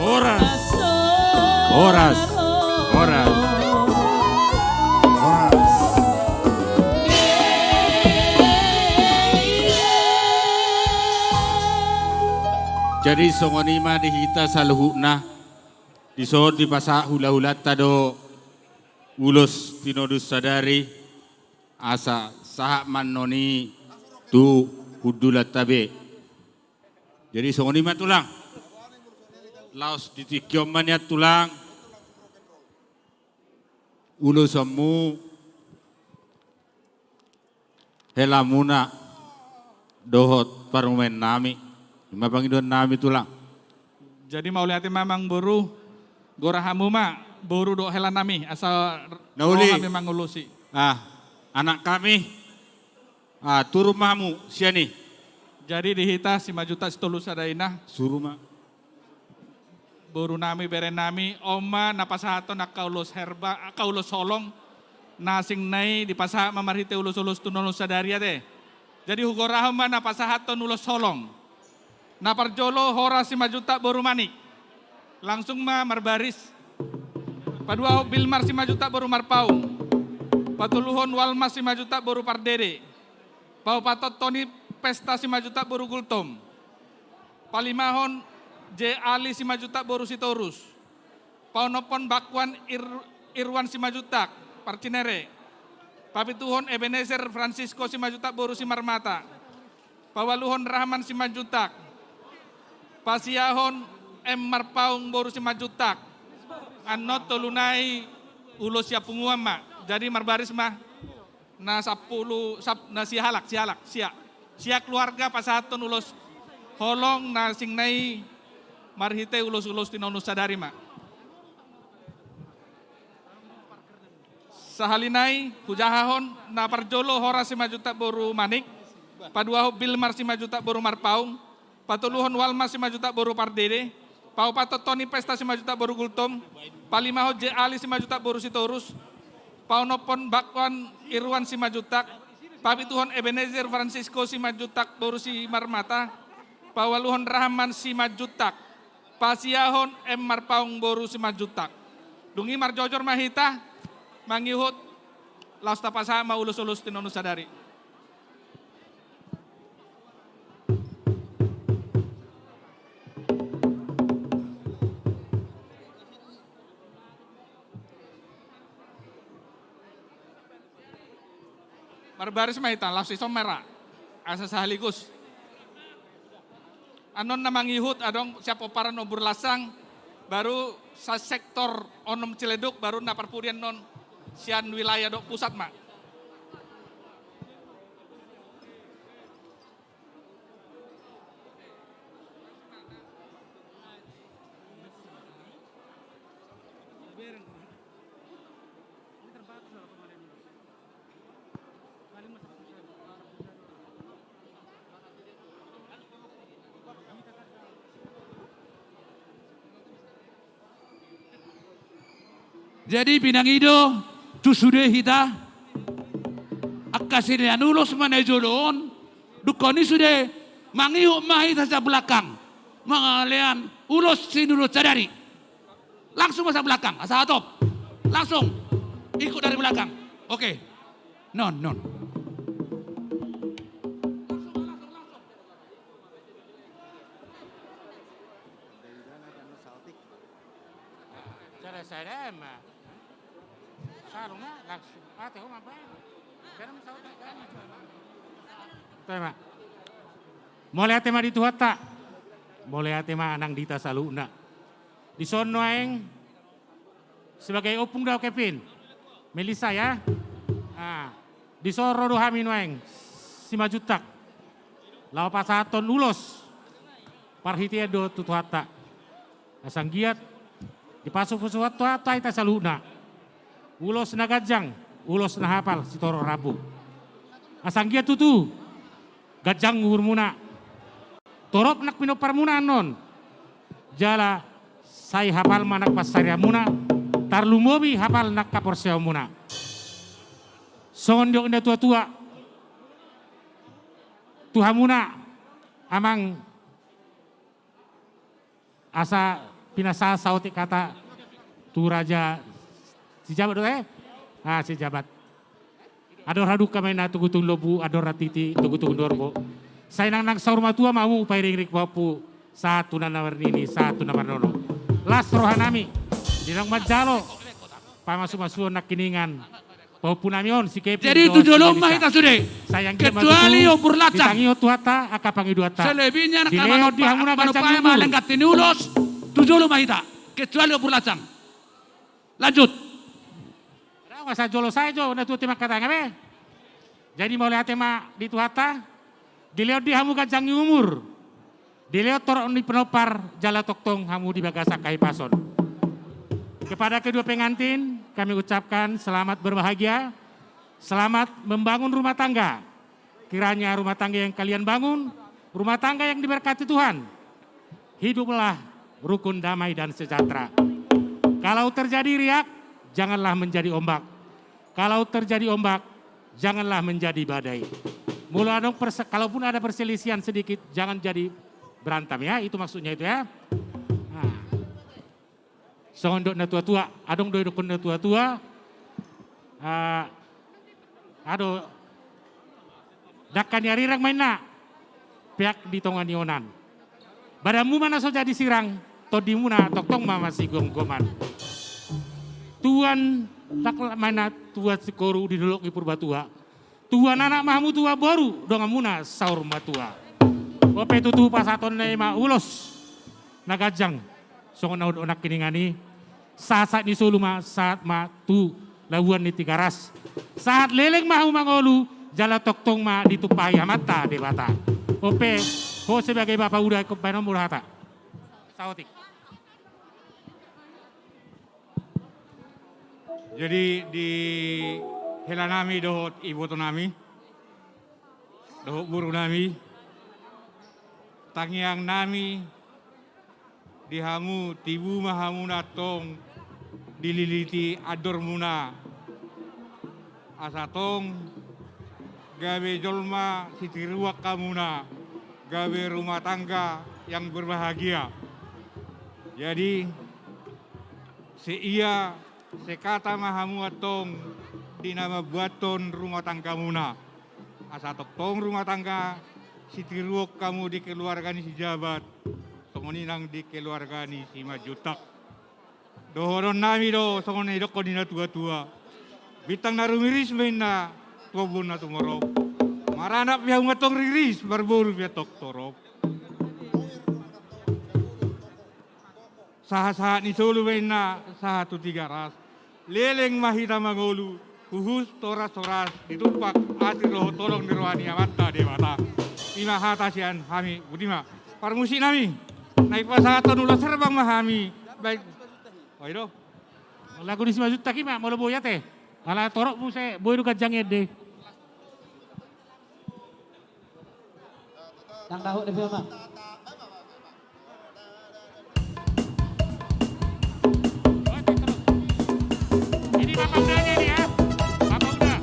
Horas. Horas. Horas. Horas. Jadi songon i ma di hita saluhutna. Dison dipasahat hulahulanta do ulos tinonus sadari. Asa sahat ma annon i tu hundulanta be. Jadi songon i ma tulang. Laos di tingki on ma nian tulang. Ulosonmu, helamuna dohot parumaennami. I ma pangidoannami tulang. Jadi mauliate ma amang boru, gora hamu ma boru dohot helanami asa na uli ro hami mangulosi. Ah, anakkami. Ah, turun ma hamu sian i. Jadi di hita Simanjuntak Sitolu Sada Ina. Suru ma. Boru nami, bere nami, on ma na pasahathon angka ulos herba, angka ulos holong, na asing na i dipasahat ma marhite ulos-ulos tu nonus sadari ate. Jadi hugorahon ma na pasahathon ulos holong. Na parjolo Horas Simanjuntak boru Manik. Langsung ma marbaris. Paduahon Bilmar Simanjuntak boru Marpaung. Patoluhon Walmas Simanjuntak boru Pardede. Paopathon Toni Pesta Simanjuntak boru Gultom. Palimahon J Ali Simanjuntak boru Sitorus. Paonomhon Bakwan Ir-, Irwan Simanjuntak, Parcinere. Papituhon Ebenezer Francisco Simanjuntak boru Simarmata. Paualuhon Rahman Simanjuntak. Pasiahon M Marpaung boru Simanjuntak. Annon tolu nai ulos sian punguan ma. Jadi marbaris ma. Na sampulu, sap-, na sia halak, sia halak, sia. Sia keluarga pasahathon ulos holong na asing na i marhite ulos-ulos tu nonus sadari ma. Sahali nai hujahahon, na parjolo Horas Simanjuntak boru Manik, paduahon Bilmar Simanjuntak boru Marpaung, patoluhon Walmas Simanjuntak boru Pardede, paopathon Toni Pesta Simanjuntak boru Gultom, palimahon J Ali Simanjuntak boru Sitorus, paonomhon Bakwan Irwan Simanjuntak, papituhon Ebenezer Francisco Simanjuntak boru Simarmata, paualuhon Rahman Simanjuntak, pasiahon M Marpaung boru Simanjuntak. Dung i marjojor ma hita mangihut, laos tapasahat ma ulos-ulos tu nonus sadari. Marbaris ma hita, laos ison ma ra. Asa sahaligus. Annon na mangihut adong sian pomparan Ombur Lansang, baru sa-, sektor onom Ciledug, baru na parpudi annon sian wilayah dohot pusat ma. Jadi pinangido tu sude hita, angka sidean ulos ma na jolo on, dungkon i sude mangihut ma hita sian belakang, mangalean ulos sinulut sadari. Langsung ma sian belakang, asa hatop. Langsung ikut dari belakang. Oke. Non, non. Selesai da ma. Saru ma langsung. Ate ho ma baen. Tema. Mauliate ma di Tuhanta. Mauliate ma nang di hita saluhutna. Dison nuaeng sebagai ompung do au, Kevin. Melissa ya. Ah, dison ro do hami nuaeng Simanjuntak laho pasahathon ulos parhitean do tu Tuhanta. Asa anggiat dipasupasu Tuhanta hita saluhutna. Ulos na ganjang, ulos na hapal sitorop rambu. Asa anggiat tutu ganjang umurmuna, torop nang pinomparmuna annon, jala sai hapal ma nang pansarianmuna, tarlumobi hapal nang haporseaonmuna. Songon didok ni natuatua tu hamuna, amang, asa pinasahat saotik hata tu Raja Sijabat do, eh? Ah, Sijabat. Andor hadungka ma inna togutogu ni lombu, andor hatiti togutogu ni horbo. Sai nang, nang saur matua ma hamu pairingiring pahompu, sahat tu na marnini, sahat tu na marnono. Las rohanami di naung manjalo pamasumasuon nangkiningan pahompunami on si Kevin. Jadi tu jolo ma hita sude. Kecuali Ombur Lansang. Ditangion Tuhanta angka pangidoanta. Selebihnya na dilehon di hamuna ganjang ni umur. Lenggan ni ulos. Tu jolo ma hita. Kecuali Ombur Lansang. Lanjut. Asa jolo sae jo na tutu mangkatai be. Jadi mauliate ma di Tuhanta. Dilehon di hamu ganjang ni umur, dilehon torop ni pinompar, jala tongtong hamu di bagasan hahipason. Kepada kedua pengantin kami ucapkan selamat berbahagia, selamat membangun rumah tangga. Kiranya rumah tangga yang kalian bangun, rumah tangga yang diberkati Tuhan. Hiduplah rukun damai dan sejahtera. Kalau terjadi riak, janganlah menjadi ombak. Kalau terjadi ombak, janganlah menjadi badai. Molo adong perse-, kalaupun ada perselisihan sedikit, jangan jadi berantem ya, itu maksudnya itu ya. Nah. Songon dok na tua-tua, adong do didokkon na tua-tua. Ah, ado. Dangka ni arirang ma inna. Peak di tonga ni onan. Badanmu ma na so jadi sirang, tondimuna tongtong ma masigomgoman. Tuan, laklak ma inna tuan singkoru di dolok ni Purbatua. Tuan anak ma hamu tuan boru, donganmuna saur matua. Ope tutu pasahatonna i ma ulos na ganjang. Songon na hudok nangkiningan i, sahat-sahat ni solu ma, sahat ma tu labuan ni Tigaras. Sahat leleng ma hamu mangolu, jala tongtong ma ditumpahi Amanta Debata. Ope, ho sebagai bapa uda, ingkon baenonmu do hata. Saotik. Jadi di helanami dohot ibotonami, dohot borunami, tangiangnami di hamu, tibu ma hamuna antong dililiti andormuna, asa tong gabe jolma sitiruon hamuna, gabe rumah tangga yang berbahagia. Jadi, seia sekata ma hamu antong di na mambuathon rumah tanggamuna. Asa tongtong rumah tangga sitiruon hamu di keluarga ni si Jabat, songon i nang di keluarga ni si Manjuntak. Dohononnami do songon na nidokkon ni na tua-tua. Bintang na rumiris ma inna tu ombun na tumorop. Maranak pe hamu antong riris, marboru pe antong torop. Sahat-sahat ni solu ma inna sahat tu Tigaras. Leleng ma hita mangolu, huhut horas-horas, ditumpak asi dohot holong ni roha ni Amanta Debata. I ma hata sian hami, boti ma. Parmusiknami, na dipasahathon ulos herbang ma hami. Baik. Oi do. Lagu ni si Manjuntak i ma, molo boi ate. Ala torop muse, boi do ganjang ende. Ndang dahut dope, Amang. Ini Bapak Udanya ini ya. Bapak Uda.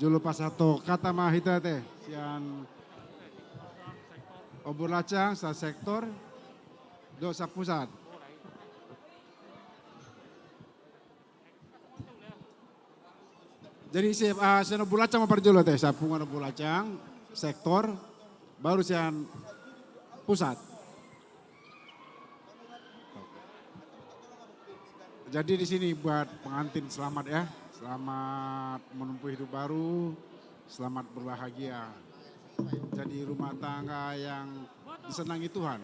Jolo pasahat hata ma hita te sian Obor Lacang, sa sektor, dohot sa pusat. Jadi si, ah, sian Obor Lacang ma parjolo te, sa punguan Obor Lacang, sektor, baru sian pusat. Jadi di sini buat pengantin selamat ya, selamat menempuh hidup baru, selamat berbahagia. Jadi rumah tangga yang disenangi Tuhan.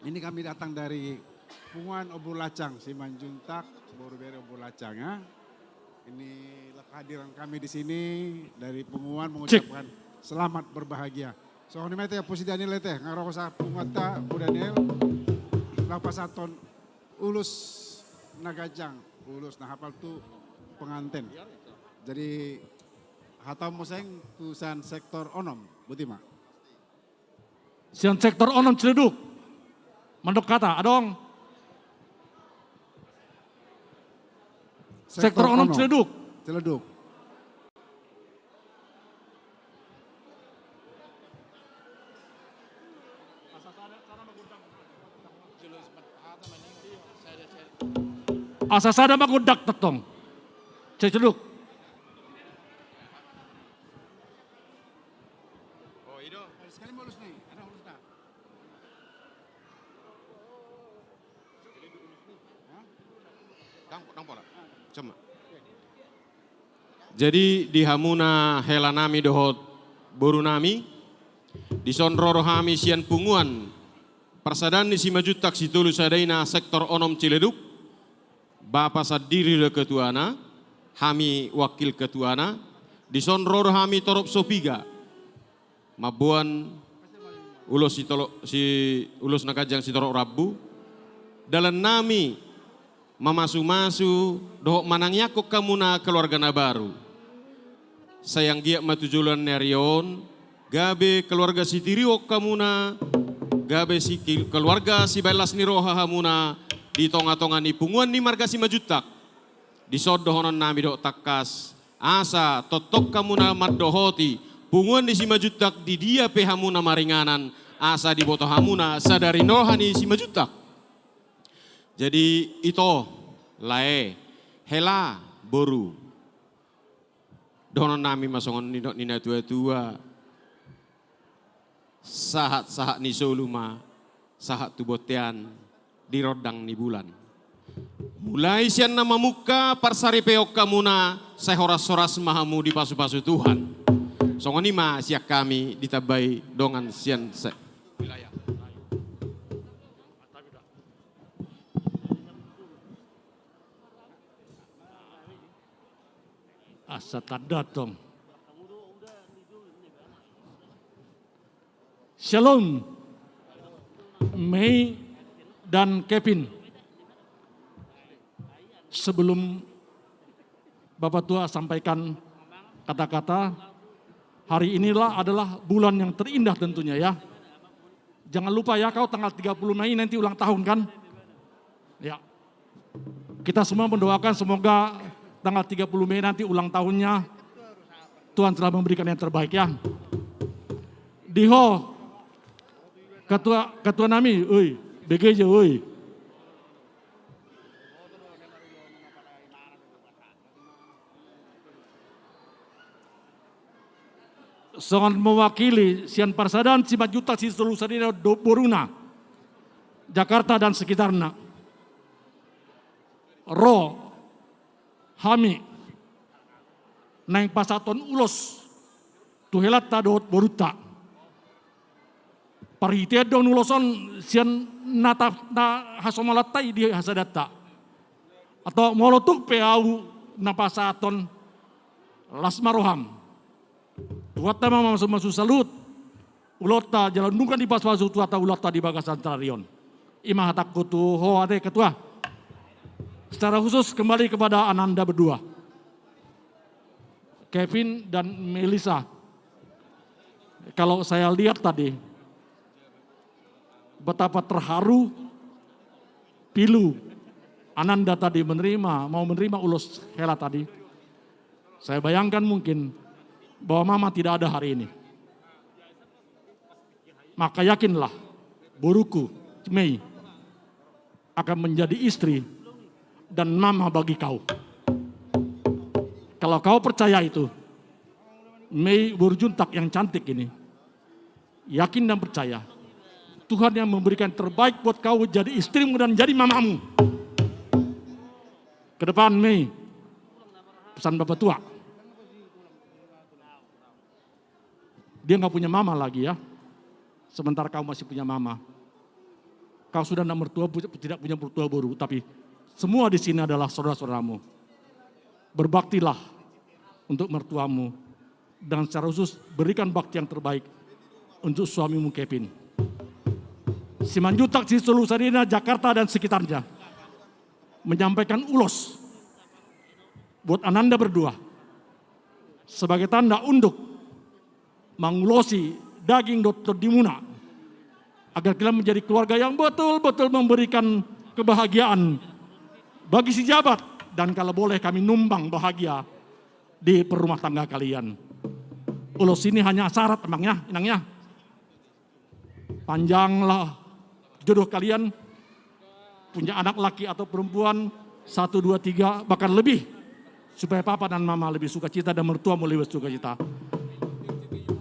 Ini kami datang dari punguan Obor Lacang, Simanjuntak, boru bere Obor Lacang ya. Inilah kehadiran kami di sini dari punguan mengucapkan selamat berbahagia. Songon i ma te, Ompu si Daniel te, nga ro sa punguanta, Ompu Daniel, laho pasahathon ulos na ganjang, ulos na hapal tu pengantin. Jadi hata muse tu sian sektor onom, boti ma. Sian sektor onom Ciledug. Mandok hata, adong. Sektor onom Ciledug. Ciledug. Asa sada ma gondang tongtong. Ciledug. Jadi di hamuna helanami dohot borunami, dison ro do hami sian punguan Parsadaan ni Simanjuntak Sitolu Sada Ina sektor onom Ciledug, bapa sandiri do ketuana, hami wakil ketuana, dison ro do hami torop so piga. Mamboan ulos sitolo-, si, ulos na ganjang sitorop rambu. Dalannami mamasumasu dohot manangiangkon hamuna keluarga na baru. Sai anggiat ma tu joloan ni ari on, gabe keluarga sitirion hamuna, gabe si-, keluarga sibaen las ni roha hamuna di tongatonga ni punguan ni marga Simanjuntak. Dison dohononnami dohot tangkas, asa tongtong hamuna mandohoti punguan ni Simanjuntak di dia pe hamuna maringanan, asa diboto hamuna sadari ni roha ni Simanjuntak. Jadi ito, lae, hela, boru. Dohononnami ma songon nidok ni natuatua. Sahatsahat ni solu ma, sahat tu bontean di rondang ni bulan. Mulai sian na mamungka parsaripeon hamuna, sai horashoras ma hamu dipasupasu Tuhan. Songon i ma sian hami ditambai dongan sian se-, asa tanda tong. Shalom, Mei dan Kevin. Sebelum Bapak Tua sampaikan kata-kata, hari inilah adalah bulan yang terindah tentunya ya. Jangan lupa ya, kau tanggal tiga puluh Mei nanti ulang tahun kan? Ya. Kita semua mendoakan semoga tanggal tiga puluh Mei nanti ulang tahunnya Tuhan telah memberikan yang terbaik ya. Di ho, ketua, ketuanami, oi, B G J, oi. Songon mewakili sian Parsadaan Simanjuntak Sitolu Sada Ina dohot boruna, Jakarta dan sekitarna. Ro hami naeng pasahathon ulos tu helanta dohot borunta. Parhitean do ulos on sian na ta-, na hasomalanta i di hasadanta. Atau molo tung pe ahu na pasahathon, las ma roham. Tuhanta ma mamasumasu saluhut ulaonta jala nunga dipasupasu Tuhanta ulaonta di bagasan sadari on. I ma hatangku tu ho ate ketua. Secara khusus kembali kepada ananda berdua, Kevin dan Melisa. Kalau saya lihat tadi, betapa terharu, pilu, ananda tadi menerima, mau menerima ulos hela tadi. Saya bayangkan mungkin bahwa mama tidak ada hari ini. Maka yakinlah, boruku, Mei, akan menjadi istri dan mama bagi kau. Kalau kau percaya itu, Mei, boru Juntak yang cantik ini, yakin dan percaya, Tuhan yang memberikan terbaik buat kau jadi istrimu dan jadi mamamu. Ke depan, Mei, pesan bapak tua. Dia nggak punya mama lagi ya. Sementara kau masih punya mama. Kau sudah nggak mertua, pu-, tidak punya mertua boru, tapi semua di sini adalah saudara-saudaramu. Berbaktilah untuk mertuamu. Dan secara khusus berikan bakti yang terbaik untuk suamimu Kevin. Simanjuntak Sisolu Sadena, Jakarta dan sekitarnya, menyampaikan ulos buat ananda berdua sebagai tanda unduk mangulosi daging dohot tondimuna, agar kalian menjadi keluarga yang betul-betul memberikan kebahagiaan bagi si Jabat, dan kalau boleh kami numbang bahagia di perumah tangga kalian. Ulos ini hanya syarat, Amang ya, Inang ya. Panjanglah jodoh kalian, punya anak laki atau perempuan, satu, dua, tiga, bahkan lebih. Supaya papa dan mama lebih sukacita dan mertuamu lebih sukacita.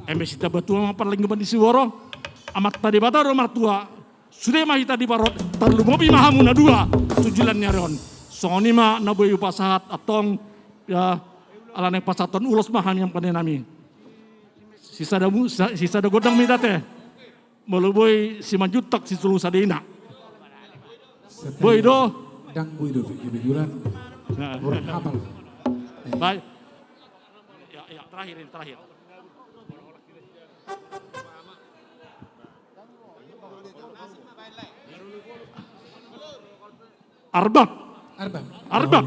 Eme sitabatua ma parlinggoman ni siborok, Amanta Debata do martua, sude ma hita diparorot, tarlumobi ma hamu na dua, tu joloan ni ari on. Songon i ma na boi hupasahat antong, ya, ala naeng pasahathon ulos ma hami, amang pande nami. Sisada mu-, sa-, sisada gondang ma hita ate. Molo boi Simanjuntak Sisolu Sadena. Boi do. Ndang boi do, kebetulan. Nah. Orang hafal. Eh. Baik. Ya, ya, terakhir ini, terakhir. Arbab. Arbab. Arbab.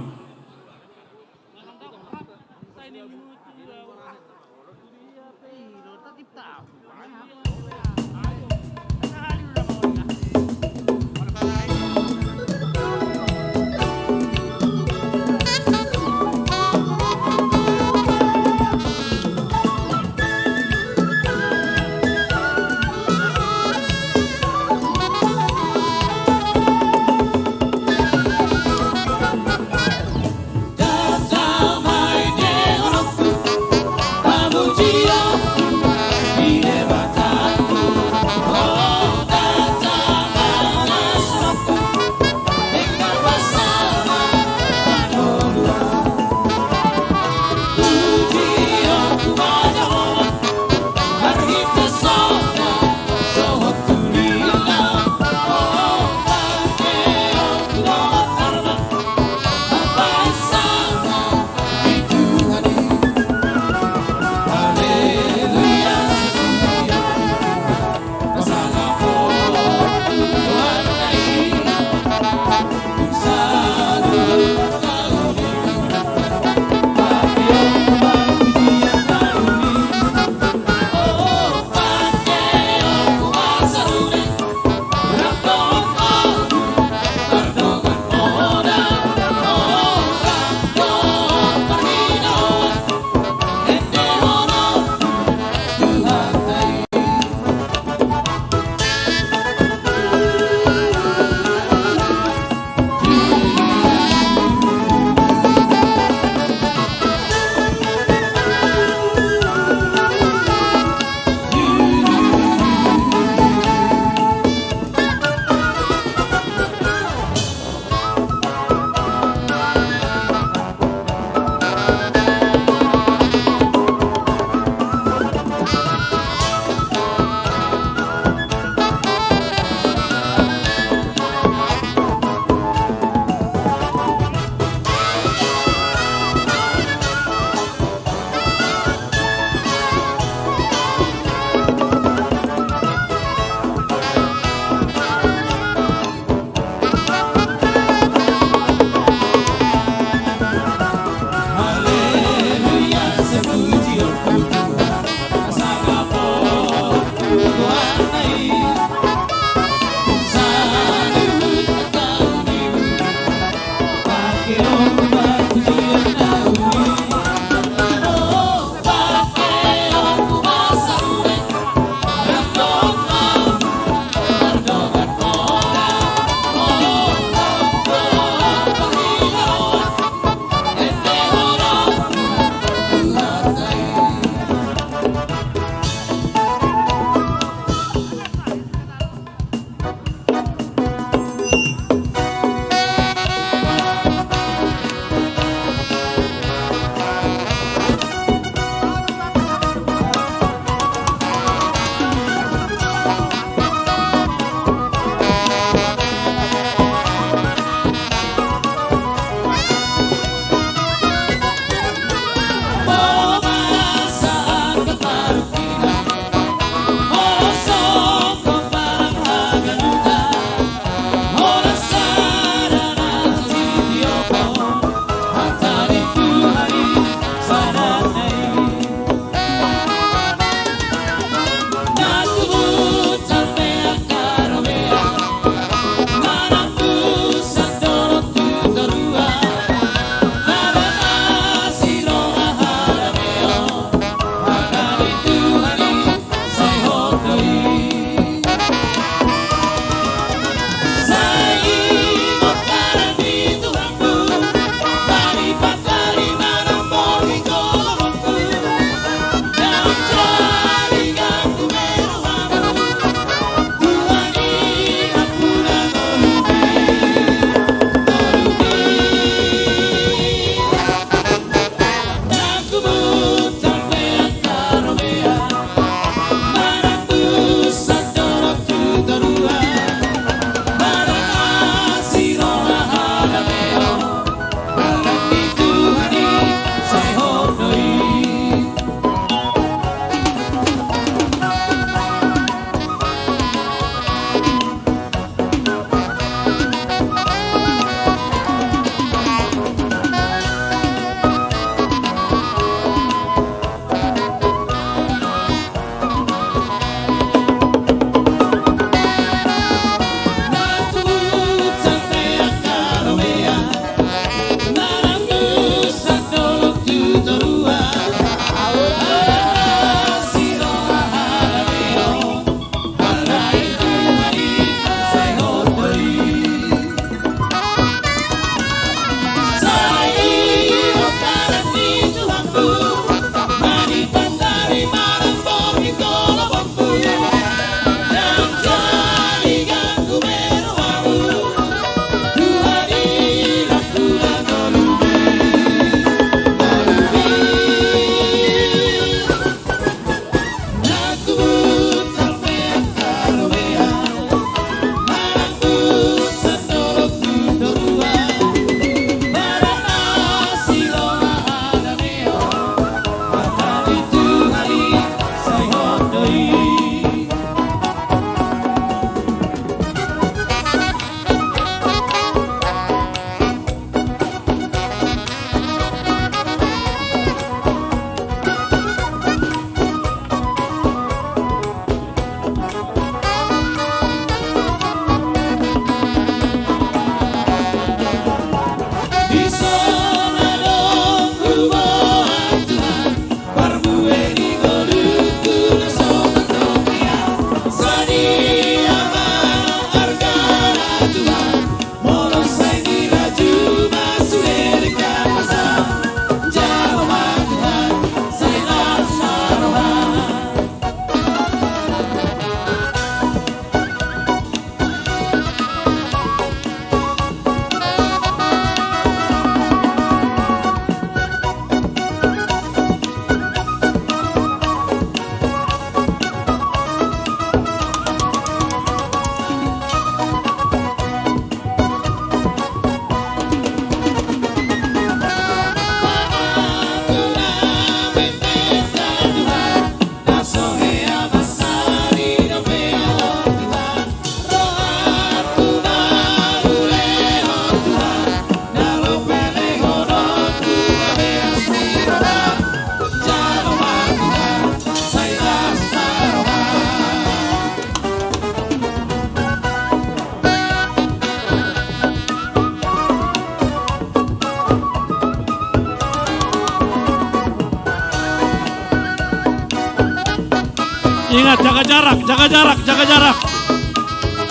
Ingat, jaga jarak, jaga jarak, jaga jarak.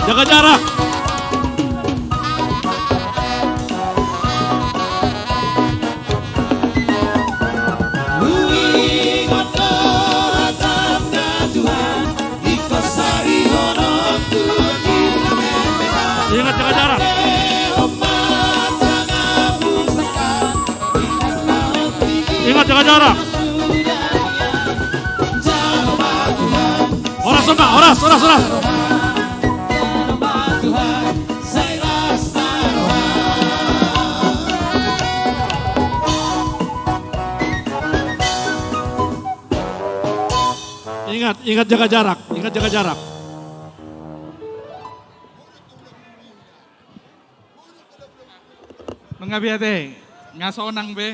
Jaga jarak. Ingat, jaga jarak. Ingat, jaga jarak. Horas, Pak, horas, horas, horas. Ingat, ingat jaga jarak, ingat jaga jarak. Nunga biate, nga sonang be.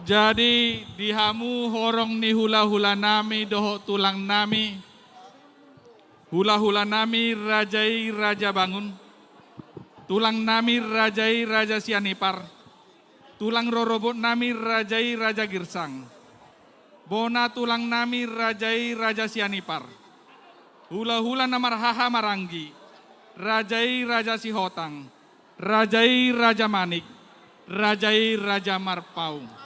Jadi di hamu horong ni hula-hula nami dohot tulang nami, hula-hula nami raja i Raja Bangun, tulang nami raja i Raja Sianipar, tulang rorobot nami raja i Raja Girsang, bona tulang nami raja i Raja Sianipar, hula-hula na marhaha maranggi, raja i Raja Sihotang, raja i Raja Manik, raja i Raja Marpaung.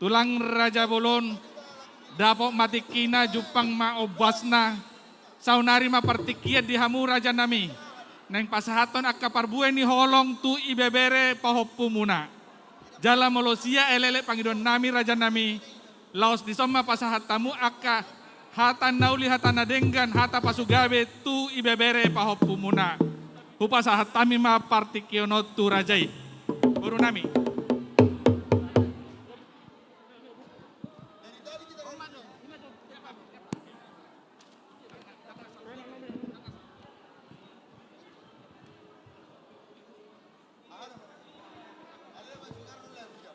Tulang raja bolon, dapot ma tingkina, jumpang ma ombasna, saonari ma partingkian di hamu raja nami, naeng pasahathon angka parbue ni holong tu ibebere pahompumuna. Jala molo sia elek-elek pangidoan nami raja nami, laos dison ma pasahat hamu angka hata na uli, hata na denggan, hata pasugabe tu ibebere pahompumuna. Hupasahat hami ma partingkian on tu raja i. Boru nami.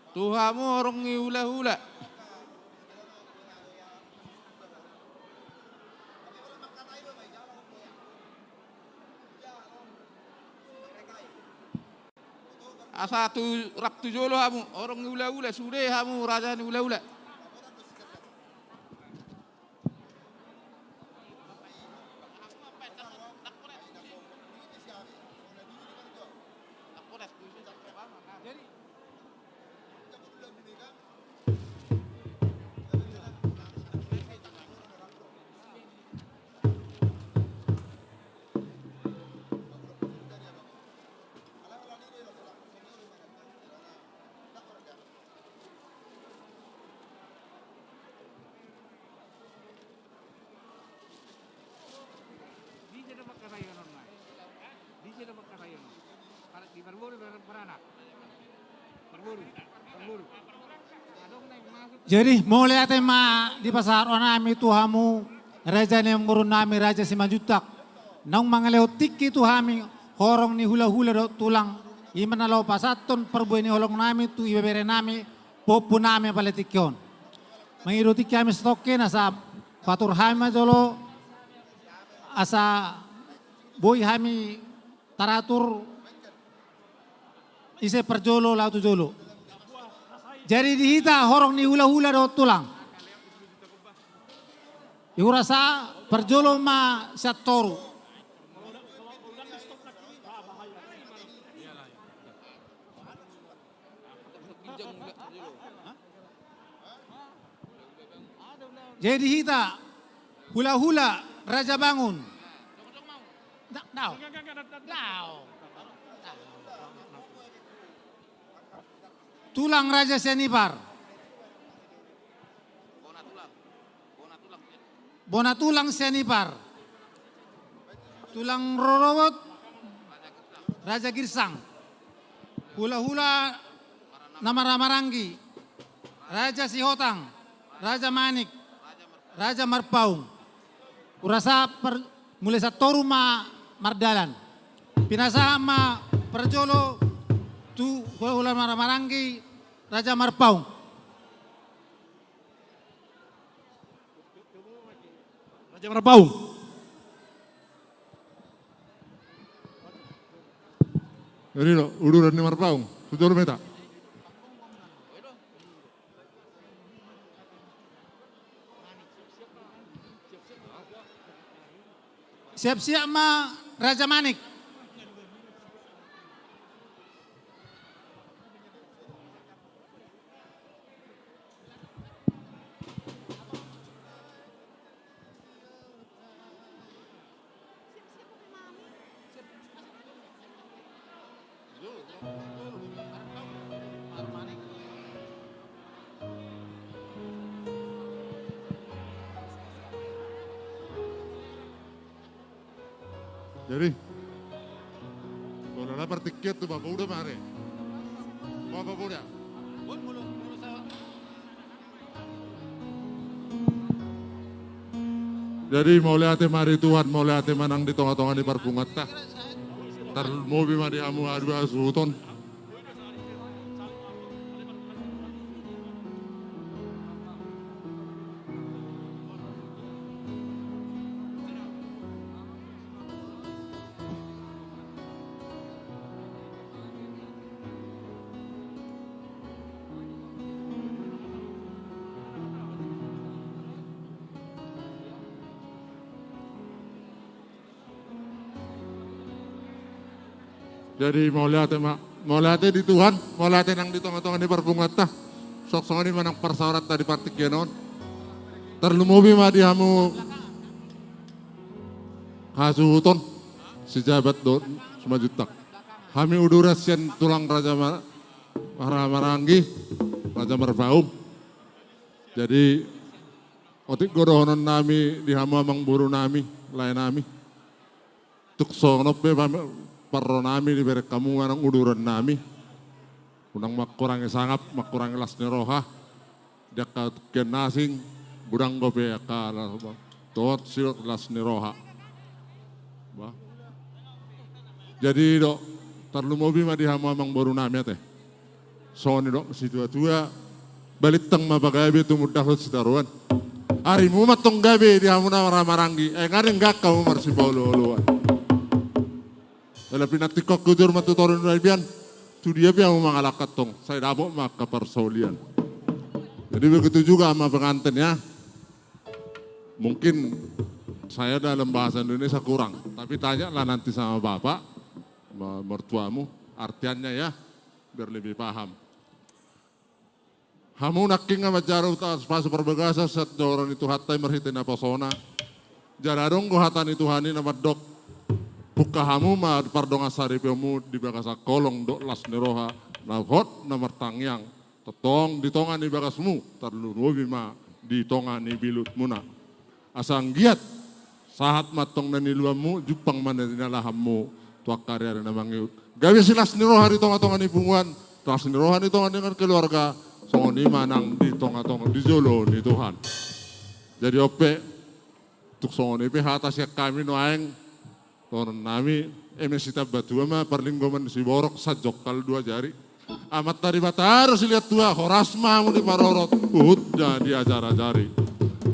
Tu hamu horong ni hula-hula. Asa tu rap tu jolo hamu horong ni hula-hula, sude hamu raja ni hula-hula. Jadi mauliate ma dipasahat hami tu hamu raja ni boru nami Raja Simanjuntak, naung mangalehon tingki tu hami horong ni hula-hula dohot tulang, i ma na laho pasahathon parbue ni holong nami tu ibebere nami, pahompu nami pala tingki on. Mangido tingki hami satongkin asa patur hami ma jolo asa boi hami taratur ise parjolo laho tu jolo. Jadi di hita horong ni hula-hula dohot tulang, ihurasa parjolo ma sian toru. Jadi hita hula-hula Raja Bangun. Dao. Dao. Tulang Raja Sianipar. Bona tulang Sianipar. Tulang rorobot Raja Girsang. Hula-hula na marhaha maranggi Raja Sihotang, Raja Manik, Raja Marpaung. Hurasa mulai sian toru ma mardalan. Pinasahat ma parjolo tu hula-hula na marhaha maranggi Raja Marpaung. Raja Marpaung. Jadi lo, uduran ni Marpaung. Sujolo meta. Siap-siap ma Raja Manik. Jadi, bola na partingkian tu Bapa Uda ma are. Bapa Uda. Jadi mauliate ma di Tuhan, mauliate ma nang di tonga-tonga ni parpunguanta. Tarlumobi ma di hamu haduan hasuhuton. Jadi mauliate ma, mauliate di Tuhan, mauliate nang di tonga-tonga ni parpunguanta. Songon i ma nang parsaoranta di partingkian on. Tarlumobi ma di hamu hasuhuton, Sijabat dohot Simanjuntak. Hami uduran sian tulang Raja Mar-, Mar-, Maranggi, Raja Marpaung. Jadi otik do dohonon nami di hamu amangboru nami, lae nami. Tung songon on pe pam-, parro nami dibereng hamu manang uduran nami. Unang mangkurangi sangap, mangkurangi las ni roha. Di angka tingki na asing, godang dope angka las, dohot sidok las ni roha. Bah. Jadi do, tarlumobi ma di hamu amangboru nami ate. Songon nidok situa-tua, balintang ma pagabe tumundalhon sitaruan. Arimu ma tong gabe di hamu na marhahamaranggi, ai nga denggan hamu marsipaolo-oloan. Jala pinantikhon hujur ma tu toru ni roha nian, tu dia pe hamu mangalangka tong, sai dapot ma angka parsaulian. Jadi begitu juga sama pengantin ya. Mungkin saya dalam bahasa Indonesia kurang, tapi tanyalah nanti sama bapak, ma-, mertuamu, artiannya ya, biar lebih paham. Hamu nangkin nga manjalo pasu-pasu parbagason sian joro ni Tuhanta i marhite naposona. Jala adong do hata ni Tuhan i na mandok, bungka hamu ma pardongansaripeonmu di bagasan holong dohot las ni roha, na hot na martangiang. Tongtong di tonga ni bagasmu, tarlumobi ma di tonga ni bilutmuna. Asa anggiat sahat ma antong na niluanmu, jumpang ma na nilalahanmu tu angka ari-ari na mangihut. Gabe silas ni roha di tonga-tonga ni punguan, las ni roha di tonga-tonga ni keluarga, songon i ma nang di tonga-tonga di jolo ni Tuhan. Jadi on pe, tung songon i pe hata sian hami nuaeng, dohonon nami, eme sitamba tua ma parlinggoman ni siborok, sanjongkal dua jari. Amanta Debata do silehon tua, horas ma hamu diparorot, huhut na diajar-ajari.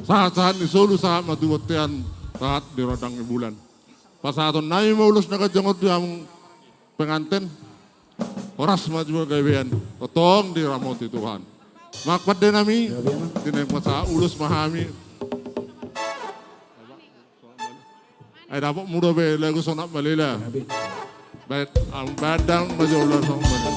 Sahat-sahat ni solu, sahat ma tu bontean, sahat di rondang ni bulan. Pasahaton nami ma ulos na ganjang on di hamu pengantin, horas ma jua gabean, tongtong diramoti Tuhan. Nang pande nami, di na pasahat ulos ma hami. Ai dapot muna be lagu Sonat Malela. Baik, am bandang ma jolo Sonat Malela.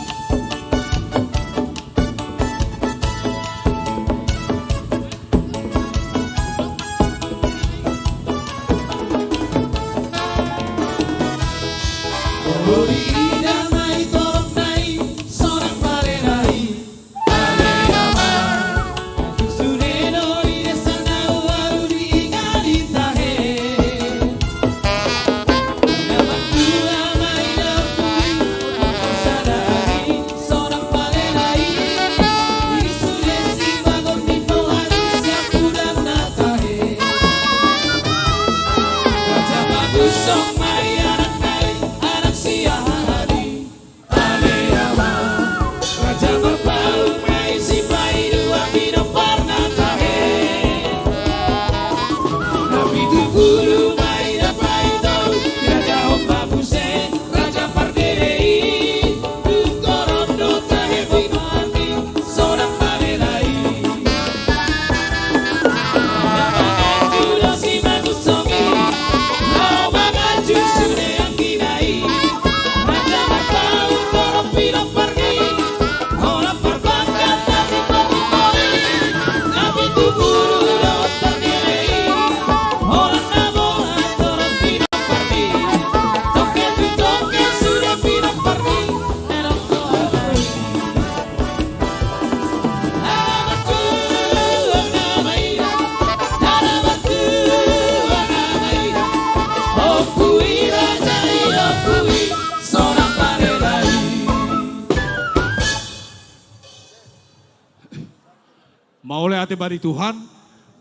Mauliate ma di Tuhan,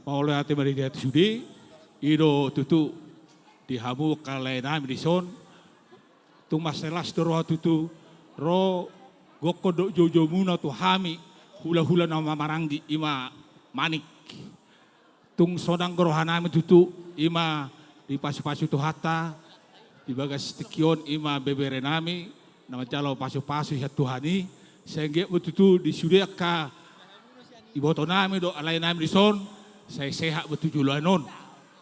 mauliate ma di Debata sude, i do tutu di hamu angka lae nami dison, tung mansai las do roha tutu, ro gokhon dohot joujoumuna tu hami, hulahula na marhahamaranggi i ma Manik. Tung sonang roha nami tutu, i ma dipasupasu Tuhanta, di bagas tingki on i ma bebere nami, na manjalo pasupasu sian Tuhan i, sai anggiat ma tutu di sude angka iboto nami dohot lae nami dison, sai sehat ma tu joloan on,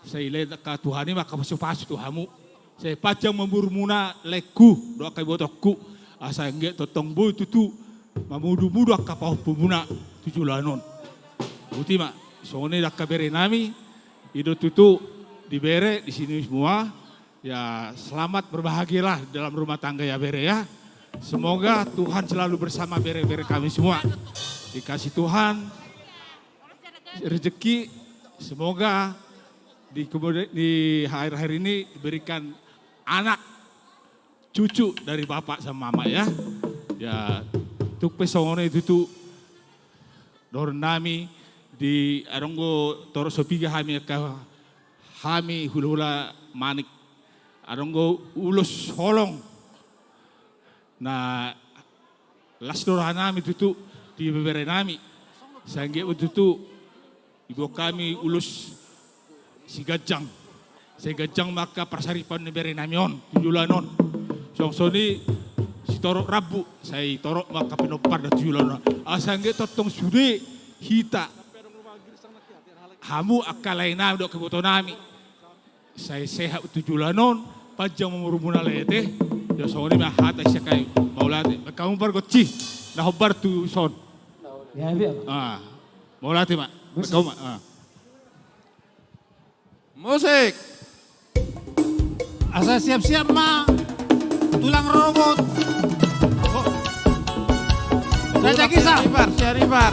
sai lehon angka Tuhan i ma angka pasupasu tu hamu. Sai panjang ma umurmuna laengku dohot angka ibotongku, asa anggiat tongtong boi tutu mamudumudu angka pahompumuna tu joloan on. Boti ma, songon i do angka bere nami, i do tutu di bere di sini semua, ya selamat berbahagialah dalam rumah tangga ya bere ya. Semoga Tuhan selalu bersama bere-bere kami semua. Dikasih Tuhan rezeki, semoga di kemudian, di akhir-akhir ini diberikan anak cucu dari bapak sama mama ya. Ya, tung pe songon i tutu dohonon nami di adong do torop so piga hami angka hami hulahula Manik. Adong do ulos holong na las do roha nami tutu di bebere nami. Sai anggiat ma tutu diboan hami ulos siganjang. Sai ganjang ma angka parsaripeon ni bere nami on tu joloan on. Songon i sitorop rambu, sai torop ma angka pinomparna tu joloan on. Asa anggiat tongtong sude hita, hamu angka lae nami dohot angka iboto nami, sai sehat tu joloan on, panjang ma umurmuna lae ate. Ya songon i ma hata sian hami, mauliate. Baen hamu pargonsi na hombar tu son. Ya, ya. Ah, mauliate ma. Baen hamu ma. Ah. Musik. Asa siap-siap ma tulang rorobot. Oh. Raja Gisang. Siap, siap.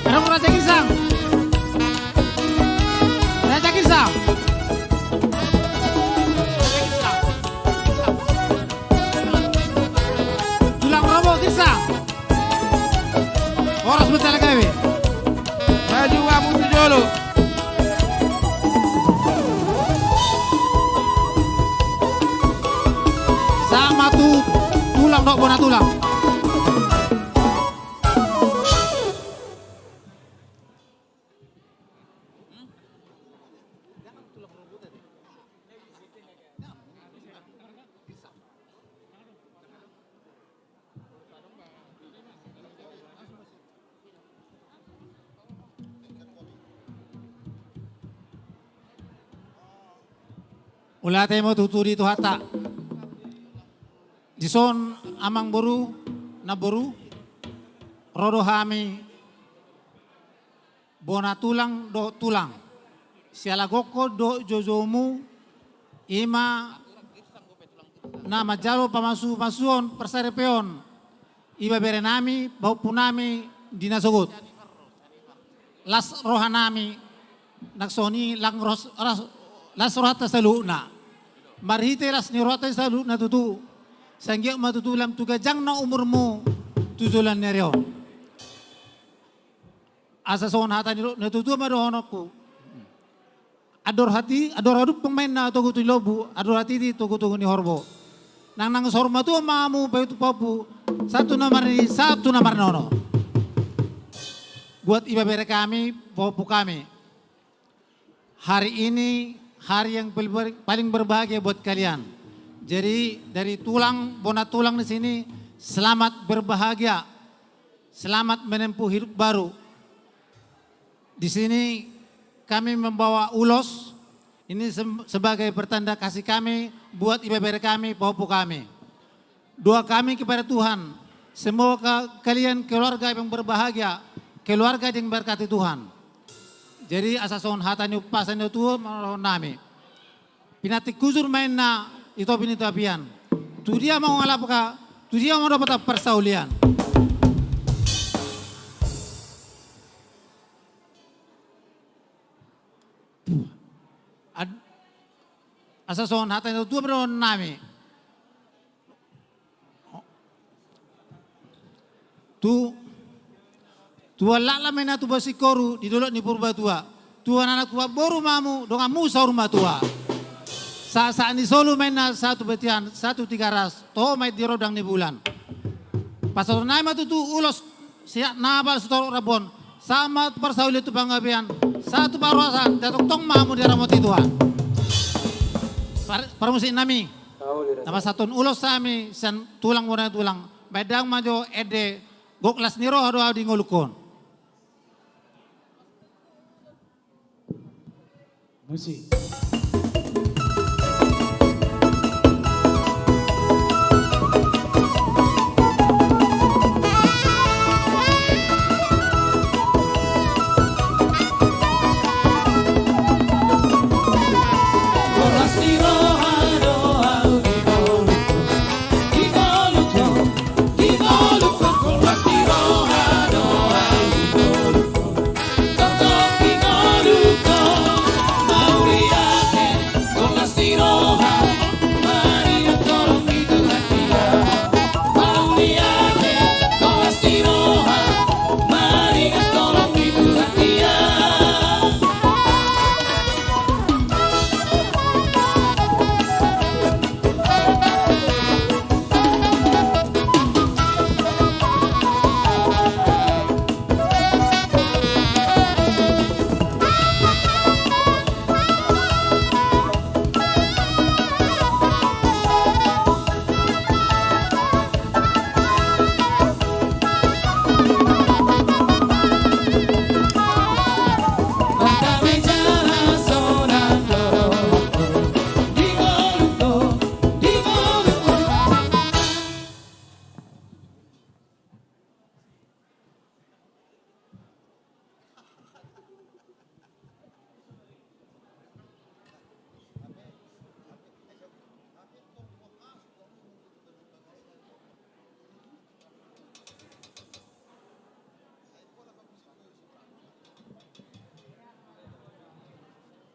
Adong Raja Gisang. Raja Gisang. Tulang rorobot Gisang. Horas ma, tale gabe. Maju hamu tu jolo. Sahat ma tu tulang dohot bona tulang. Mauliate ma tutu di Tuhanta. Dison amangboru, namboru, ro do hami bona tulang dohot tulang, siala gokhon dohot joujoumu, i ma na manjalo pamasumasuon parsaripeon ibebere nami, pahompu nami di nasogot. Las roha nami, nang songon i las roha, las, las rohanta saluhutna. Marhite las ni rohanta saluhutna tutu, sai anggiat ma tutu lam tu ganjangna umurmu tu joloan ni ari on. Asa songon hata ni natuatua ma dohononku. Andor hati, andor hadumpang ma inna togu tu lombu, andor hatiti togutogu ni horbo. Nang, nang saur matua ma hamu paihutihut pahompu, sahat tu na marnini, sahat tu na marnono. Buat ibebere kami, pahompu kami. Hari ini hari yang paling ber-, paling berbahagia buat kalian. Jadi, dari tulang, bona tulang di sini, selamat berbahagia. Selamat menempuh hidup baru. Di sini kami membawa ulos, ini sem-, sebagai pertanda kasih kami buat ibebere kami, pahompu kami. Doa kami kepada Tuhan, semoga kalian keluarga yang berbahagia, keluarga yang diberkati Tuhan. Jadi, asa songon hata ni umpasa ni natuatua ma dohonon nami. Pinantik hujur ma inna di topi ni tapian. Tu dia ma hualap, tu dia ma hudapotan parsaulian. Ad-, asa songon hata ni natuatua ma dohonon nami. Tu Tuan Lakla ma inna tu Basingkoru di dolok ni Purbatua. Tuan anak tuan boru ma hamu donganmu saur matua. Sahat-sahat ni solu ma inna sahat tu Batian, sahat tu Tigaras, toho ma i di rondang ni bulan. Pasahaton nami ma tutu ulos sian Nabal Sitorop Rabuan, sahat ma tu parsaulian tu panggabean, sahat tu parhorasan, sai tongtong ma hamu diramoti Tuhan. Par-, parmusik nami. Na pasahathon ulos hami sian tulang bona tulang. Baen damang ma jo ende, gok las ni roha do ahu di ngolungkon. Musik.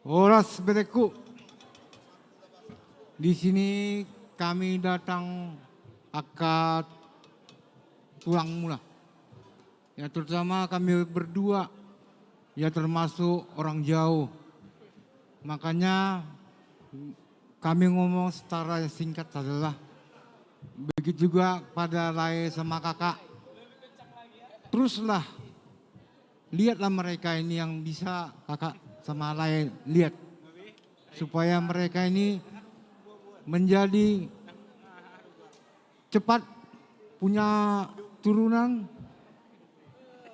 Horas, berengku. Di sini kami datang angka tulangmu lah. Ya, terutama kami berdua, ya, termasuk orang jauh. Makanya kami ngomong secara singkat sajalah. Begitu juga pada lae sama kakak. Teruslah, lihatlah mereka ini yang bisa kakak sama lae lihat. Supaya mereka ini menjadi cepat punya turunan,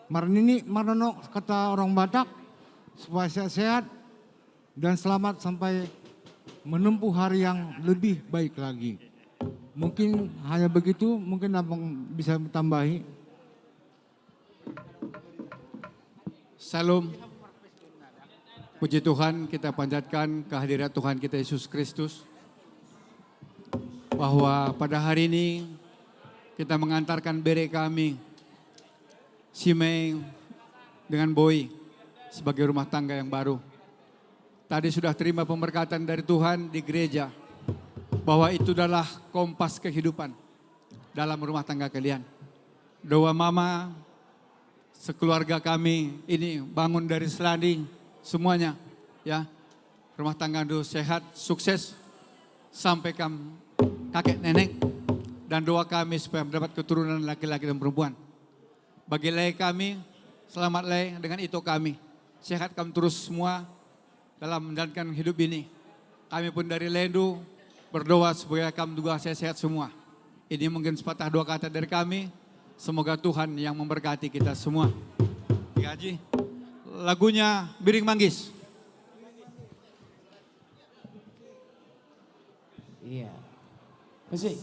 marnini marnono kata orang Batak, supaya sehat-sehat dan selamat sampai menempuh hari yang lebih baik lagi. Mungkin hanya begitu, mungkin abang bisa tambahi. Syalom. Puji Tuhan, kita panjatkan kehadirat Tuhan kita Yesus Kristus, bahwa pada hari ini kita mengantarkan bere kami, si Mei dengan Boy, sebagai rumah tangga yang baru. Tadi sudah terima pemberkatan dari Tuhan di gereja, bahwa itu adalah kompas kehidupan dalam rumah tangga kalian. Doa mama, sekeluarga kami ini bangun dari Selanding, semuanya, ya. Rumah tangga itu sehat, sukses, sampai kam kakek nenek, dan doa kami supaya mendapat keturunan laki-laki dan perempuan. Bagi lae kami, selamat lae dengan ito kami. Sehat kam terus semua dalam menjalankan hidup ini. Kami pun dari Lendu berdoa supaya kam juga sehat-sehat semua. Ini mungkin sepatah dua kata dari kami. Semoga Tuhan yang memberkati kita semua. Digaji. Lagunya Biring Manggis. Iya. Musik.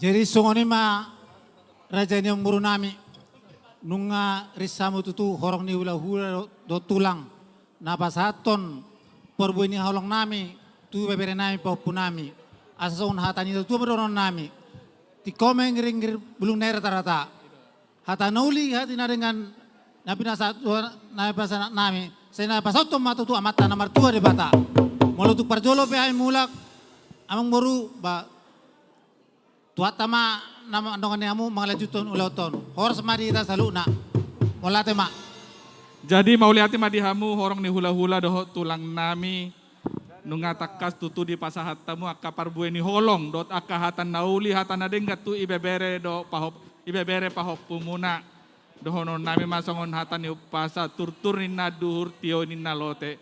Jadi songon i ma raja ni amangboru nami, nunga ris hamu tutu horong ni hulahula dohot tulang na pasahathon parbue ni holong nami tu ibebere nami pahompu nami. Asa songon hata ni natuatua ma dohonon nami: Tingko ma inggiringgir, bulung na i ratarata. Hata na uli hata na denggan na pinasahat Tuhan, na pinasahat nami, sai na pasahathon ma tutu Amanta na martua Debata. Molo tung parjolo pe hami mulak, amangboru, ba Tuhanta ma na mandongani hamu mangalanjuthon ulaonta on. Horas ma di hita saluhutna. Mauliate ma. Jadi mauliate ma di hamu horong ni hulahula dohot tulang nami. Nunga tangkas tutu dipasahat hamu angka parbue ni holong dohot angka hata na uli hata na denggan tu ibebere dohot pahop-, ibebere pahompumuna. Dohonon nami ma songon hata ni umpasa: Turtur ninna anduhur, tio ninna lote.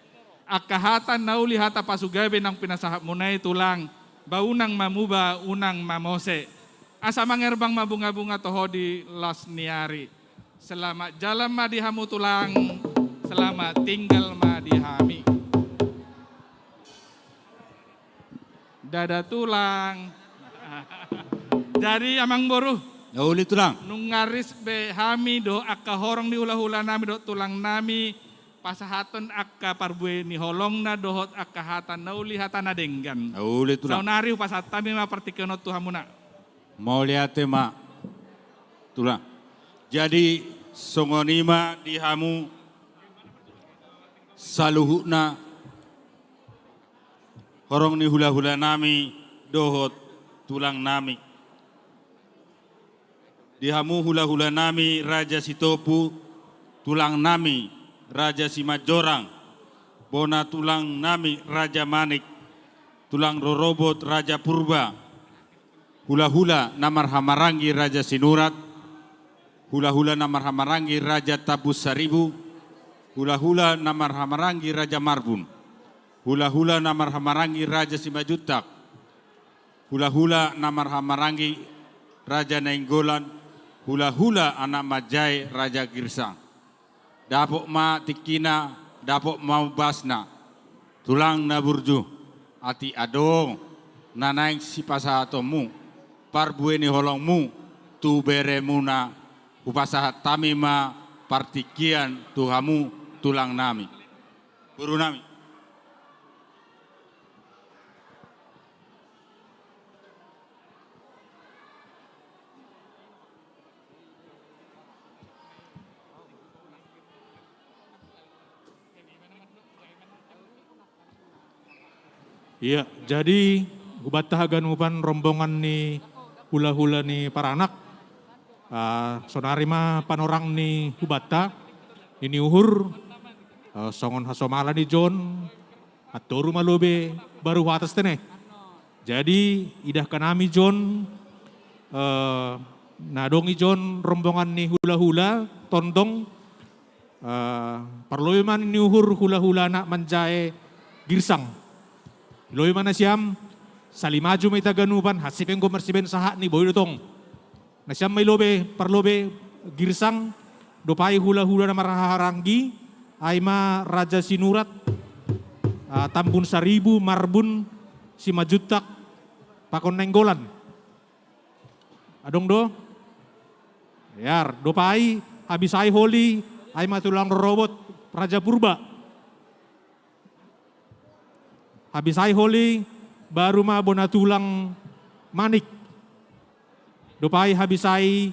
Angka hata na uli hata pasugabe naung pinasahatmuna i, tulang, ba unang mamuba, unang mamose. Asa mangerbang ma bungabunga toho di las ni ari. Selamat jalan ma di hamu, tulang. Selamat tinggal ma di hami. Dada, tulang. Jadi, amangboru, na uli, tulang, nunga ris be hami dohot angka horong ni hulahula nami dohot tulang nami pasahathon angka parbue ni holongna dohot angka hata na uli hata na denggan. Na uli, tulang. Saonari hupasahat hami ma partingkian on tu hamuna. Mauliate ma, tulang. Jadi songon i ma di hamu saluhutna horong ni hulahula nami dohot tulang nami. Di hamu hulahula nami Raja Sitopu, tulang nami Raja Simanjorang, bona tulang nami Raja Manik, tulang rorobot Raja Purba, hulahula na marhahamaranggi Raja Sinurat, hulahula na marhahamaranggi Raja Tambun Saribu, hulahula na marhahamaranggi Raja Marbun, hulahula na marhahamaranggi Raja Simanjuntak, hulahula na marhahamaranggi Raja Nainggolan, hulahula anak manjae Raja Girsang. Dapot ma tingkina, dapot ma umbasna. Tulang na burju, atik adong na naeng sipasahatonmu parbue ni holongmu tu beremuna, hupasahat hami ma partingkian tu hamu tulang nami, boru nami. Ia, jadi hubanta haganupan rombongan ni hulahula ni paranak, ah, saonari ma panorang ni hubanta, ni uhur, ah, songon hasomala ni John, antoru ma lobe baru hu atas tene. Jadi idahkan hami John, eh, na adong i John rombongan ni hulahula tondong, eh, parlobe ma ni uhur hulahula anak manjae Girsang. Lobe ma nasiam, sali maju ma hita haganupan, hansit pe anggo marsibaen sahat ni boi do tong. Nasiam ma i lobe, parlobe Girsang, dohot hulahula na marhahamaranggi, ai ma Raja Sinurat, ah, Tambun Saribu, Marbun, Simanjuntak, pakon Nainggolan. Adong do? Iar, dohot habis ai holi, ai ma tulang rorobot Raja Purba. Habis ai holi, baru ma bona tulang Manik. Dohot habis ai,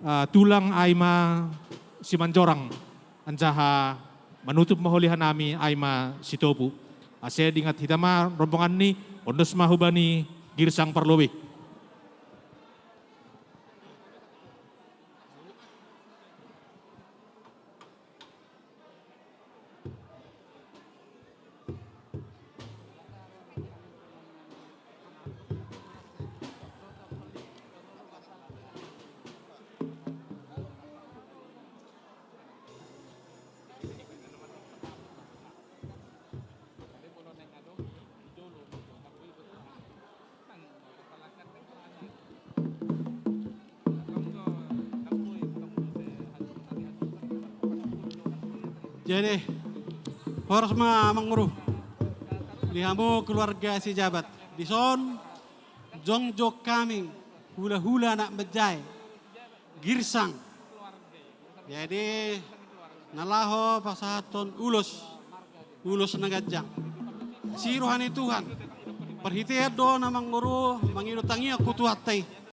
eh, tulang ai ma Simanjorang. Anjaha manutup ma holi hanami ai ma Sitopu. Asa diingot hita ma rombongan ni, ondos ma hubani Girsang parlobe. Jadi, horas ma amangboru. Di hamu keluarga Sijabat. Dison, jongjong hami Hula-hula anak manjae, girsang. Jadi na laho pasahathon ulos, ulos na ganjang. Asi roha ni Tuhan. Parhitean do na manggoru mangido tangiang tu Tuhanta i.